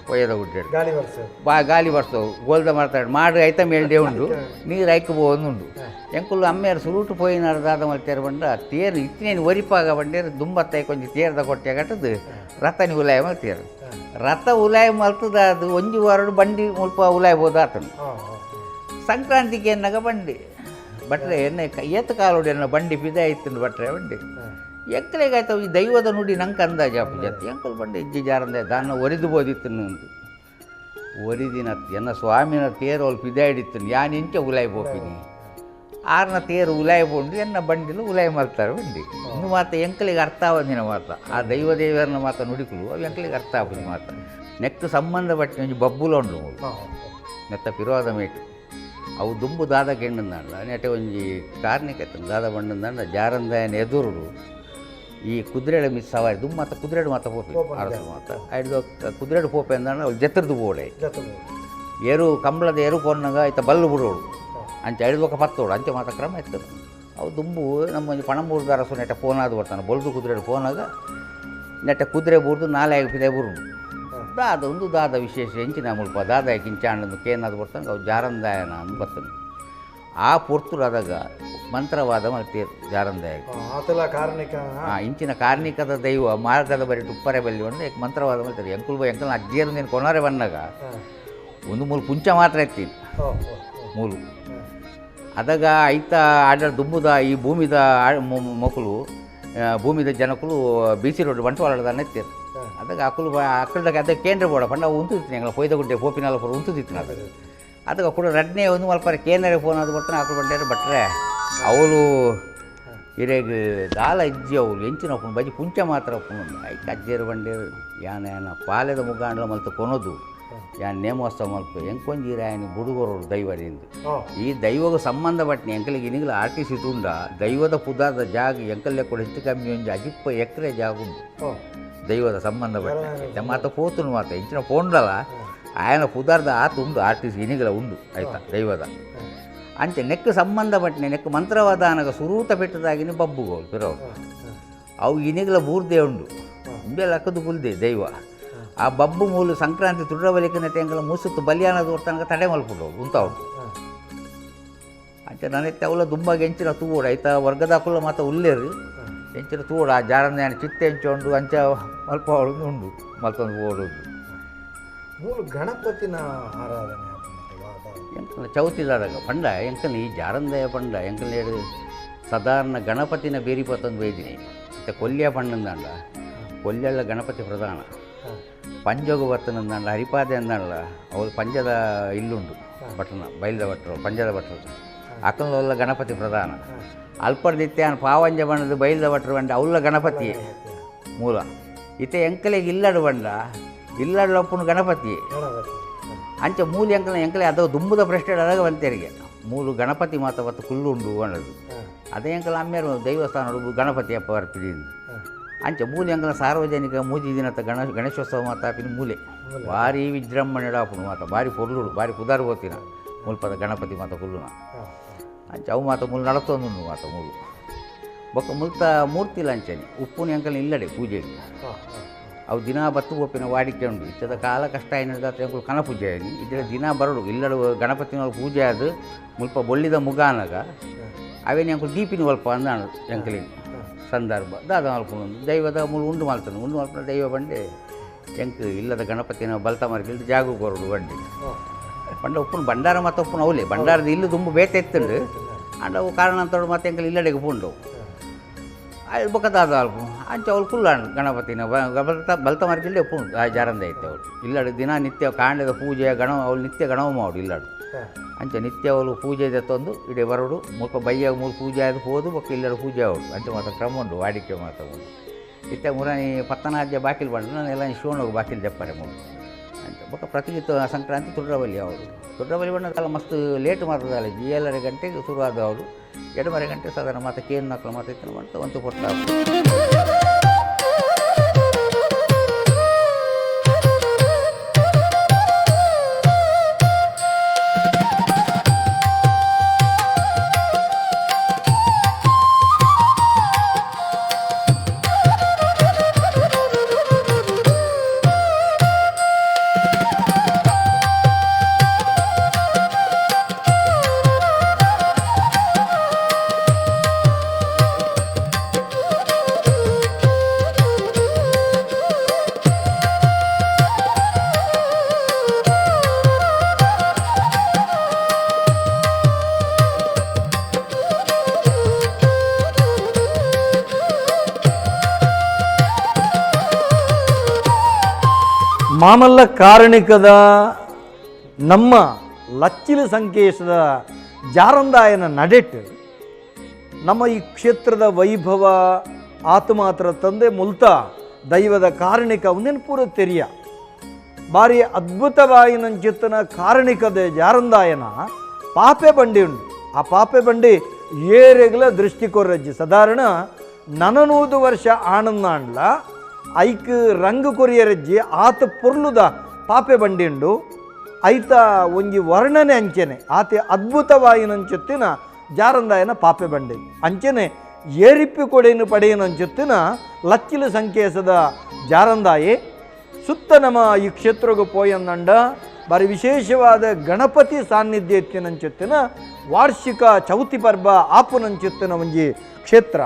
ಕೊಯ್ಯದ ಗುಡ್ಡೆ ಗಾಳಿ ವರ್ಷ ಬಾ ಗಾಲಿ ಬರ್ತವು ಗೋಲ್ದ ಮಾಡ್ತಾರೆ ಮಾಡು ಐತ ಮೇಲ್ಡೆ ಉಂಡು ನೀರು ಐಕ್ಬೋದು ಉಂಡು. ಎಂಕುಲು ಅಮ್ಮೇರು ಸುರುಟು ಪೋಯಿನಾರು ದಾದ ಮಲ್ತೇರು ಬಂಡ ತೇರು ಇತ್ತಿನೇನು ಒರಿಪಾಗ ಬಂಡೇರು ದುಂಬತ್ತೈ ಕೊಂಚ ತೇರ್ದ ಕೊಟ್ಟೆ ಕಟ್ಟದು ರಥನಿ ಉಲಾಯ ಮಲ್ತೇರು. ರಥ ಉಲಾಯ ಮಲ್ತದ ಅದು ಒಂಜಿ ವಾರಡು ಬಂಡಿ ಮುಲ್ಪ ಉಲಾಯ್ಬೋದು ಆತನು. ಸಂಕ್ರಾಂತಿಗೆ ಎನ್ನಗ ಬಂಡಿ ಬಟ್ರೆ ಎಣ್ಣೆ ಏತ ಕಾಲೋಡಿ ಎನ್ನ ಬಂಡಿ ಪಿದ ಇತ್ತು ಬಟ್ರೆ ಬಂಡಿ ಎಂಕಲೆಗಾಯ್ತವು ಈ ದೈವದ ನುಡಿ ನಂಗೆ ಅಂದಾಜು ಅಪ್ಪು ಜಾತಿ ಎಂಕಲ್ ಬಂಡಿ ಇಜ್ಜಿ ಜಾರಂದೆ ದಾನ ಒರಿದು ಬೋದಿತ್ತು ನಂದು ಒರಿದಿನ ಎನ್ನ ಸ್ವಾಮಿನ ತೇರು ಅವ್ಲು ಪಿದ ಹಿಡಿತು ಯಾನ್ ಇಂಚ ಉಲಾಯ್ ಬೋಪಿನಿ ಆರ್ನ ತೇರು ಉಲಾಯ್ ಬೋಂಡು ಎನ್ನ ಬಂಡಿಲು ಉಲಾಯ್ ಮಲ್ತಾರೆ ಬಂಡಿ. ಇನ್ನು ಮಾತ ಎಂಕಲಿಗೆ ಅರ್ಥ ಆವಂದಿನ ಮಾತ ಆ ದೈವ ದೇವರನ್ನ ಮಾತ ನುಡಿಕುಲು ಅವು ಎಂಕಲಿಗೆ ಅರ್ಥ ಆಪುಜಿ ಮಾತ. ನೆಕ್ಕು ಸಂಬಂಧಪಟ್ಟ ಒಂಜಿ ಬಬ್ಬುಲ ಉಂಡು ನೆತ್ತ ಪಿರೋದ ಮೇಟು ಅವು ದುಂಬು ದಾದ ಗೆಂಡಂದಾಂಡ ನೆಟೆ ಒಂಜಿ ಕಾರ್ನಿಕ ದಾದ ಬಂಡಂದಾಂಡ ಜಾರಂದಾಯನ ಎದುರುಡು ಈ ಕುದುರೆಡ ಮಿಸ್ ಸವಾರಿ ದುಂಬು ಮಾತ ಕುದುರೆಡು ಮಾತ ಪೋಪಿ ಅರಸು ಮಾತ ಐದು ಕುದುರೆಡು ಪೋಪೆ ಅಂದಾಂಡ ಅವ್ಳು ಜತ್ರದ್ದು ಬೋಡೆ ಏರು ಕಂಬಳದ ಏರು ಕೊನ್ನಾಗ ಐತ ಬಲ್ಲು ಬಿಡೋಡು ಅಂಚೆ ಐದು ಬೊಕ್ಕ ಪತ್ತೋಡು ಅಂಚೆ ಮಾತ ಕ್ರಮ ಇತ್ತು. ಅವು ದುಂಬು ನಮ್ಮ ಒಂಜಿ ಪಣಂಬೂರ್ದ ಅರಸು ನೆಟೆ ಫೋನ್ ಆದ ಬರ್ತಾನೆ ಬೊಲ್ದು ಕುದುರೆಡು ಫೋನಾಗ ನೆಟ್ಟೆ ಕುದುರೆ ಬೂರ್ದು ನಾಳೆ ಪಿದೆ ಬುರುಂಡು ದಾದ ಒಂದು ದಾದ ವಿಶೇಷ ಎಂಚಿನ ಮುಲ್ಪ ದಾದ ಕಿಂಚಾಂಡಂದು ಕೇನಾದ ಬರ್ತಾನೆ ಅವು ಜಾರಂದಾಯನ ಅಂದು ಬರ್ತಾನೆ. ಆ ಪೊರ್ತುಡು ಮಂತ್ರವಾದ ಮಲ್ತೇರು ಜಾರಂದಾಯ ಆತಲ ಕಾರ್ಣಿಕ ಇಂಚಿನ ಕಾರ್ಣಿಕದ ದೈವ ಮಾರ್ಗದ ಬರಿ ತುಪ್ಪರೆ ಬಲ್ಲಿ ಒಂದು ಮಂತ್ರವಾದ ಮಲ್ತಾರೆ. ಎಂಕುಲ್ ಬೈ ಎಂಕಲ್ ಅಜ್ಜಿಯರು ನೀನು ಕೊನಾರೆ ಬಂದಾಗ ಒಂದು ಮೂಲು ಪುಂಚ ಮಾತ್ರ ಎತ್ತೀನಿ ಮೂಲು ಅದಾಗ ಐತ ಆಡ ದುಂಬುದ ಈ ಭೂಮಿದ ಮಕ್ಕಳು ಭೂಮಿದ ಜನಕುಲು ಬಿ ಸಿ road ಬಂಟ್ವಾಳದಾನೆ ಎತ್ತೀರು. ಅದಾಗ ಅಕುಲು ಅಕ್ಕಲ್ದಾಗ ಅದ ಕೇಂದ್ರ ಬೋಡ ಪಂಡ ಉಂತುದಿತ್ತು ಎಂಗಳ ಪೊಯ್ದ ಗುಡ್ಡೆ ಪೋಪಿನಾಲ ಪೂರ ಉಂತುದಿತ್ತು ಅದು. ಅದಕ್ಕೆ ಕೂಡ ರಡ್ನೇ ಒಂದು ಮಲ್ಪರೆ ಕೇಂದ್ರ ಫೋನ್ ಅದು ಬರ್ತಾನೆ ಅಕುಲು ಬಂಡೇರು ಬಟ್ರೆ ಅವಳು ಇರೆಗ್ ದಾಲ ಇಜ್ಜಿ ಅವಳು ಎಂಚಿನ ಅಪ್ಪನು ಬಜಿ ಪುಂಚ ಮಾತ್ರ ಅಪ್ಪನು ಐಕ್ ಅಜ್ಜೇರು ಬಂಡೇರು ಯಾನ ಯಾನ ಪಾಲೆದ ಮುಗಾಂಡ್ಲ ಮಲ್ತು ಕೊನೋದು ಯಾನ್ ನೇಮೋತ್ಸವ ಮಲ್ಪ ಎಂಕೊಂಜಿ ರಾಯನ ಬುಡುಗೊರೋಡು ದೈವದಿಂದ ಈ ದೈವಗ ಸಂಬಂಧಪಟ್ಟಿನ ಎಂಕಲಿಗೆ ಇನಿಗಲ R T C ತುಂಡ ದೈವದ ಪುದಾರ್ದ ಜಾಗ ಎಂಕಲ್ಲೆ ಕೂಡ ಹೆಚ್ಚು ಕಮ್ಮಿ ಒಂಜಿ ಅಜಿಪ್ಪ ಎಕರೆ ಜಾಗ ಉಂಟು ದೈವದ ಸಂಬಂಧಪಟ್ಟ ಮಾತ ಪೋತುನು ಮಾತ ಇಂಚಿನ ಪೋಂಡಲ ಆಯನ ಪುದಾರ್ದ ಆತ ಉಂಡು R T C ಇನಿಗಲ ಉಂಡು ಆಯ್ತಾ ದೈವದ ಅಂಚೆ ನೆಕ್ಕು ಸಂಬಂಧಪಟ್ಟಿನ ನೆಕ್ಕು ಮಂತ್ರವಾದ ಅನಗ ಸುರೂತ ಪೆಟ್ಟದಾಗಿನ ಬಬ್ಬುಗೋಲು ಪಿರೋ ಅವು ಇನಿಗಲ ಬೂರ್ದೆ ಉಂಡು ಉಂಬೆ ಲಕ್ಕದು ಕುಲ್ದೆ ದೈವ ಆ ಬಬ್ಬು ಮೂಲು ಸಂಕ್ರಾಂತಿ ತುಡ್ರಬಲಿಕ ನೆಟ್ಟೆಂಗಲ ಮುಸುತ್ತು ಬಲಿಯಾನ ತೋರ್ತನಕ ತಡೆ ಮಲ್ಪುಂಡು ಉಂತ ಉಂಟು. ಅಂಚೆ ನನಗೆ ಅವಲ ದುಂಬಾಗ ಎಂಚಿನ ತೂವೋಡು ಆಯ್ತಾ ವರ್ಗದ ಅಕುಲ ಮಾತ ಉಲ್ಲೇರು ಎಂಚಿನ ತೂವೋಡು ಆ ಜಾರಂದ ಚಿತ್ತೆ ಎಂಚುಂಡು ಅಂಚ ಮಲ್ಪ ಉಂಡು ಮಲ್ತೊಂದು ಓಡುದು. ಮೂಲು ಗಣಪತಿನ ಆರಾಧನೆ ಎಂಕಲ್ನ ಚೌತಿದಾದಾಗ ಪಂಡ ಎಂಕಲ್ನ ಈ ಜಾರಂದಯ ಪಂಡ ಎಂಕಲ್ನ ಸಾಧಾರಣ ಗಣಪತಿನ ಬೇರಿ ಪತ್ತೊಂದು ಬೈದಿನಿ ಮತ್ತು ಕೊಲ್ಯ ಪಣ್ಣಂದಾಂಡ ಕೊಲ್ಯಳ್ಳ ಗಣಪತಿ ಪ್ರಧಾನ ಪಂಜೋಗು ಬರ್ತನಂದಾಂಡ ಹರಿಪಾದೆ ಅಂದಾಂಡ ಅವಳು ಪಂಜದ ಇಲ್ಲುಂಡು ಭಟ್ರನ ಬೈಲ್ದ ಭಟ್ರು ಪಂಜದ ಭಟ್ರು ಅಕ್ಕನಲ್ಲ ಗಣಪತಿ ಪ್ರಧಾನ ಅಲ್ಪರ್ದಿತ್ತೆ ಪಾವಂಜ ಬಣ್ಣದ ಬೈಲ್ದ ಭಟ್ರು ಬಂಡ ಅವಳ ಗಣಪತಿ ಮೂಲ ಇತ್ತೆ ಎಂಕಲಿಗೆ ಇಲ್ಲಡು ಬಂಡ ಇಲ್ಲಡ್ಲಪ್ಪನು ಗಣಪತಿ ಅಂಚೆ ಮೂಲ ಎಂಕಲ ಎಂಕಲೆ ಅದು ದುಂಬುದ ಪ್ರಶ್ನೆ ಅದಾಗ ಬಂತೇರಿಗೆ ಮೂಲು ಗಣಪತಿ ಮಾತ ಬತ್ತು ಕುಲ್ಲುಂಡು ಅನ್ನೋದು ಅದೇ ಎಂಕಲ ಅಮ್ಮೇರು ದೈವಸ್ಥಾನ ಗಣಪತಿ ಅಪ್ಪ ಬರ್ಪಿದಿ ಅಂಚೆ ಮೂಲೆ ಎಂಕಲ ಸಾರ್ವಜನಿಕ ಮೂಜಿ ದಿನತ ಗಣೇಶೋತ್ಸವ ಮಾತಾಪಿನ ಮೂಲೆ ಭಾರಿ ವಿಜೃಂಭಣೆ ಆಪುಂಡು ಮಾತ ಭಾರಿ ಪೊರ್ಲುಡು ಭಾರಿ ಪುದಾರ್ ಬೋತಿನ ಮುಲ್ಪದ ಗಣಪತಿ ಮಾತ ಕುಲ್ಲುನ ಅಂಚೆ ಅವು ಮಾತ ಮೂಲು ನಡತೊಂದುಂಡು ಮಾತ ಮೂಲು ಬೊಕ್ಕ ಮುಲ್ತ ಮೂರ್ತಿಲ ಅಂಚನೆ ಉಪ್ಪುನ ಎಂಕಲ್ ಇಲ್ಲಡೆ ಪೂಜೆಗೆ ಅವು ದಿನ ಬತ್ತು ಒಪ್ಪಿನ ವಾಡಿಕೆ ಉಂಟು ಇತ್ತದ ಕಾಲ ಕಷ್ಟ ಏನಿದೆ ಎಂಕುಲು ಕಣ ಪೂಜೆ ಆಯ್ನಿ ಇದರ ದಿನ ಬರಡು ಇಲ್ಲಡು ಗಣಪತಿನ ಪೂಜೆ ಅದು ಮುಲ್ಪ ಬೊಳ್ಳಿದ ಮುಗಾನಗ ಅವೇನು ಎಂಕುಲು ದೀಪಿನ ಒಲ್ಪ ಅಂದಾಣ ಎಂಕಲಿ ಸಂದರ್ಭ ದಾದ ಮಲ್ಪುಂಡು ದೈವದ ಮೂಲು ಉಂಡು ಮಲ್ತಾನೆ ಉಂಡು ಮಲ್ಪುನ ದೈವ ಬಂಡೆ ಎಂಕ್ ಇಲ್ಲದ ಗಣಪತಿನ ಬಲ್ತ ಮಾರ್ಗಿಲ್ದು ಜಾಗು ಕೊರಡು ಬಂಡಿ ಪಂಡ ಉಪ್ಪುನ ಭಂಡಾರ ಮತ್ತು ಉಪ್ಪುನ ಅವಲೇ ಭಂಡಾರದ ಇಲ್ಲು ತುಂಬ ಬೇತೆ ಎತ್ತುಂಡು ಅಂಡ ಅವು ಕಾರಣ ಅಂತೋಡು ಮತ್ತೆ ಎಂಕಲ್ ಇಲ್ಲಡೆಗೆ ಪುಂಡು ಅದು ಬೊಕ್ಕ ದಾದ ಅಲ್ಪ ಅಂಚೆ ಅವಳು ಕುಲ್ಲಾಂಡು ಗಣಪತಿನ ಬಲ್ತ ಬಲ್ತ ಮಾರ್ಗಿಲ್ದೆ ಉಪ್ಪುಂಡು ಆ ಜಾರಂದ ಐತೆ ಅವಳು ಇಲ್ಲಡು ದಿನ ನಿತ್ಯ ಕಾಂಡದ ಪೂಜೆ ಗಣ ಅವಳು ನಿತ್ಯ ಗಣವ ಮಾಡು ಇಲ್ಲಡು ಅಂಚೆ ನಿತ್ಯ ಅವಳು ಪೂಜೆ ತಂದು ಇಡೀ ಬರೋಡು ಮುಲ್ಪ ಬಯ್ಯಾಗ ಮೂರು ಪೂಜೆ ಆದ ಹೋದು ಬೊಕ್ಕ ಇಲ್ಲಡು ಪೂಜೆ ಅವಳು ಅಂಚೆ ಮಾತ್ರ ಕ್ರಮ ಉಂಡು ವಾಡಿಕೆ ಮಾತ್ರ ಉಂಡು ಇತ್ತೆ ಮುರಾನಿ ಪತ್ತನಾದ್ಯ ಬಾಕಿಲ್ ಬಂಡು ನಾನು ಎಲ್ಲ ಶಿವನೋಗಿ ಬಾಕಿಲ್ ಜಪ್ಪಾರೆ ಮೂರು ಅಂಚೆ ಬೊಕ್ಕ ಪ್ರತಿ ಸಂಕ್ರಾಂತಿ ತುಡ್ರಬಲಿ ಅವಳು ತುಡ್ರಬಲಿ ಬಣ್ಣದಲ್ಲ ಮಸ್ತ್ ಲೇಟ್ ಮಾಡ್ತದಲ್ಲ 7:30 ಗಂಟೆಗೆ ಶುರುವಾದ ಅವಳು 2:30 ಗಂಟೆ ಸಾಧಾರಣ ಮಾತ ಕೇನ್ ನಕ್ಕಲು ಮಾತ ಇತ್ತು ಮಾಡ್ತಾ ಒಂದು ಕೊಡ್ತಾ. ಮಾಮಲ್ಲ ಕಾರಣಿಕದ ನಮ್ಮ ಲಚ್ಚಿಲ ಸಂಕೇಶದ ಜಾರಂದಾಯನ ನಡೆಟ್ ನಮ್ಮ ಈ ಕ್ಷೇತ್ರದ ವೈಭವ ಆತ ಮಾತ್ರ ತಂದೆ ಮುಲ್ತ ದೈವದ ಕಾರಣಿಕ ಒಂದೇನು ಪೂರ ತೆರಿಯ ಬಾರಿ ಅದ್ಭುತವಾಯಿನಂಚಿತ್ತನ ಕಾರಣಿಕದ ಜಾರಂದಾಯನ ಪಾಪೆ ಬಂಡಿ ಉಂಡು. ಆ ಪಾಪೆ ಬಂಡಿ ಏರೆಗ್ಲ ದೃಷ್ಟಿ ಕೊರ್ರಜ್ಜಿ ಸಾಧಾರಣ ನನನೂದು ವರ್ಷ ಆನಂದಾಂಡ್ಲ ಐಕ್ ರಂಗು ಕೊರಿಯರಜ್ಜಿ ಆತ ಪೊರ್ಲುದ ಪಾಪೆ ಬಂಡಿ ಉಂಡು. ಐತ ಒಂಜಿ ವರ್ಣನೆ ಅಂಚೆನೆ ಆತೆ ಅದ್ಭುತವಾಯಿನಂಚೊತ್ತಿನ ಜಾರಂದಾಯನ ಪಾಪೆ ಬಂಡಿ ಅಂಚೆನೆ ಏರಿಪ್ಪಿ ಕೊಡೆಯನ್ನು ಪಡೆಯನಂಚೊತ್ತಿನ ಲಚ್ಚಿಲ ಸಂಕೇಸದ ಜಾರಂದಾಯಿ. ಸುತ್ತ ನಮ್ಮ ಈ ಕ್ಷೇತ್ರಕ್ಕೆ ಪೋಯಂದಂಡ ಬಾರಿ ವಿಶೇಷವಾದ ಗಣಪತಿ ಸಾನ್ನಿಧ್ಯ ಎತ್ತಿನಂಚೊತ್ತಿನ ವಾರ್ಷಿಕ ಚೌತಿ ಪರ್ಬ ಆಪುನಂಚೊತ್ತಿನ ಒಂಜಿ ಕ್ಷೇತ್ರ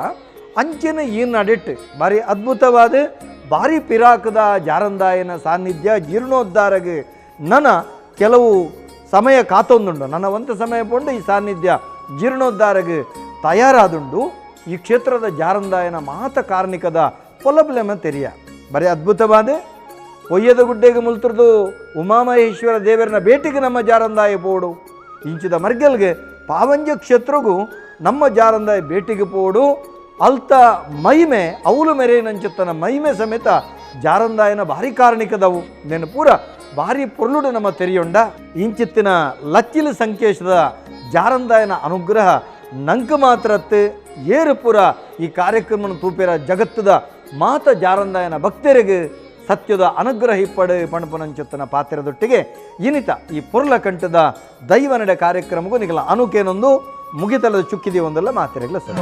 ಅಂಚೆನೆ ಈ ನಡಿಟ್ಟು ಬಾರಿ ಅದ್ಭುತವಾದ ಬಾರಿ ಪಿರಾಕದ ಜಾರಂದಾಯನ ಸಾನ್ನಿಧ್ಯ ಜೀರ್ಣೋದ್ಧಾರಗೆ ನನ ಕೆಲವು ಸಮಯ ಕಾತೊಂದುಂಡು. ನನ್ನ ಒಂತ ಸಮಯ ಪೋಂಡು ಈ ಸಾನ್ನಿಧ್ಯ ಜೀರ್ಣೋದ್ಧಾರಗೆ ತಯಾರಾದುಂಡು. ಈ ಕ್ಷೇತ್ರದ ಜಾರಂದಾಯನ ಮಾತ ಕಾರ್ಣಿಕದ ಪೊಲಬ್ಲೆಮ ತೆರಿಯ ಬರೀ ಅದ್ಭುತವಾದ ಒಯ್ಯದ ಗುಡ್ಡೆಗೆ ಮುಲ್ತರದು ಉಮಾಮಹೇಶ್ವರ ದೇವರನ ಭೇಟಿಗೆ ನಮ್ಮ ಜಾರಂದಾಯ ಪೋಡು ಇಂಚಿದ ಮರ್ಗೆಲ್ಗೆ ಪಾವಂಜ ಕ್ಷೇತ್ರಗೂ ನಮ್ಮ ಜಾರಂದಾಯ ಭೇಟಿಗೆ ಪೋಡು ಅಲ್ತ ಮಹಿಮೆ ಅವಲು ಮೆರೆಯನಂಚುತ್ತನ ಮಹಿಮೆ ಸಮೇತ ಜಾರಂದಾಯನ ಭಾರಿ ಕಾರಣಿಕದವು ನೆನ ಪೂರ ಭಾರಿ ಪೊರ್ಲುಡು ನಮ್ಮ ತೆರಿಯೊಂಡ. ಇಂಚಿತ್ತಿನ ಲಚ್ಚಿಲ ಸಂಕೇಶದ ಜಾರಂದಾಯನ ಅನುಗ್ರಹ ನಂಕ ಮಾತ್ರತ್ತು ಏರುಪುರ ಈ ಕಾರ್ಯಕ್ರಮನ ತೂಪಿರ ಜಗತ್ತದ ಮಾತ ಜಾರಂದಾಯನ ಭಕ್ತರಿಗೆ ಸತ್ಯದ ಅನುಗ್ರಹ ಇಪ್ಪಡು ಪಣಪನಂಚುತ್ತನ ಪಾತ್ರದೊಟ್ಟಿಗೆ ಇನಿತ ಈ ಪೊರ್ಲ ಕಂಠದ ದೈವ ನಡೆ ಕಾರ್ಯಕ್ರಮಕ್ಕೂ ನಿಗಲ ಅನುಕೇನೊಂದು ಮುಗಿತಲದ ಚುಕ್ಕಿದಿ ಒಂದಲ್ಲ ಮಾತಿರಗ್ಲ ಸರ್.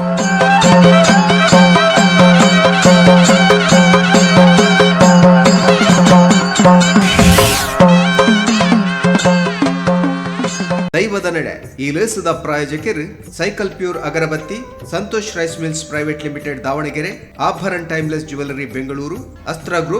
ದೈವದ ನಡೆ ಈ ಲೇಸದ ಪ್ರಾಯೋಜಕರು ಸೈಕಲ್ ಪ್ಯೂರ್ ಅಗರಬತ್ತಿ, Santosh rice mills private limited Davanagere, Abharan timeless jewellery Bengaluru, Astra group.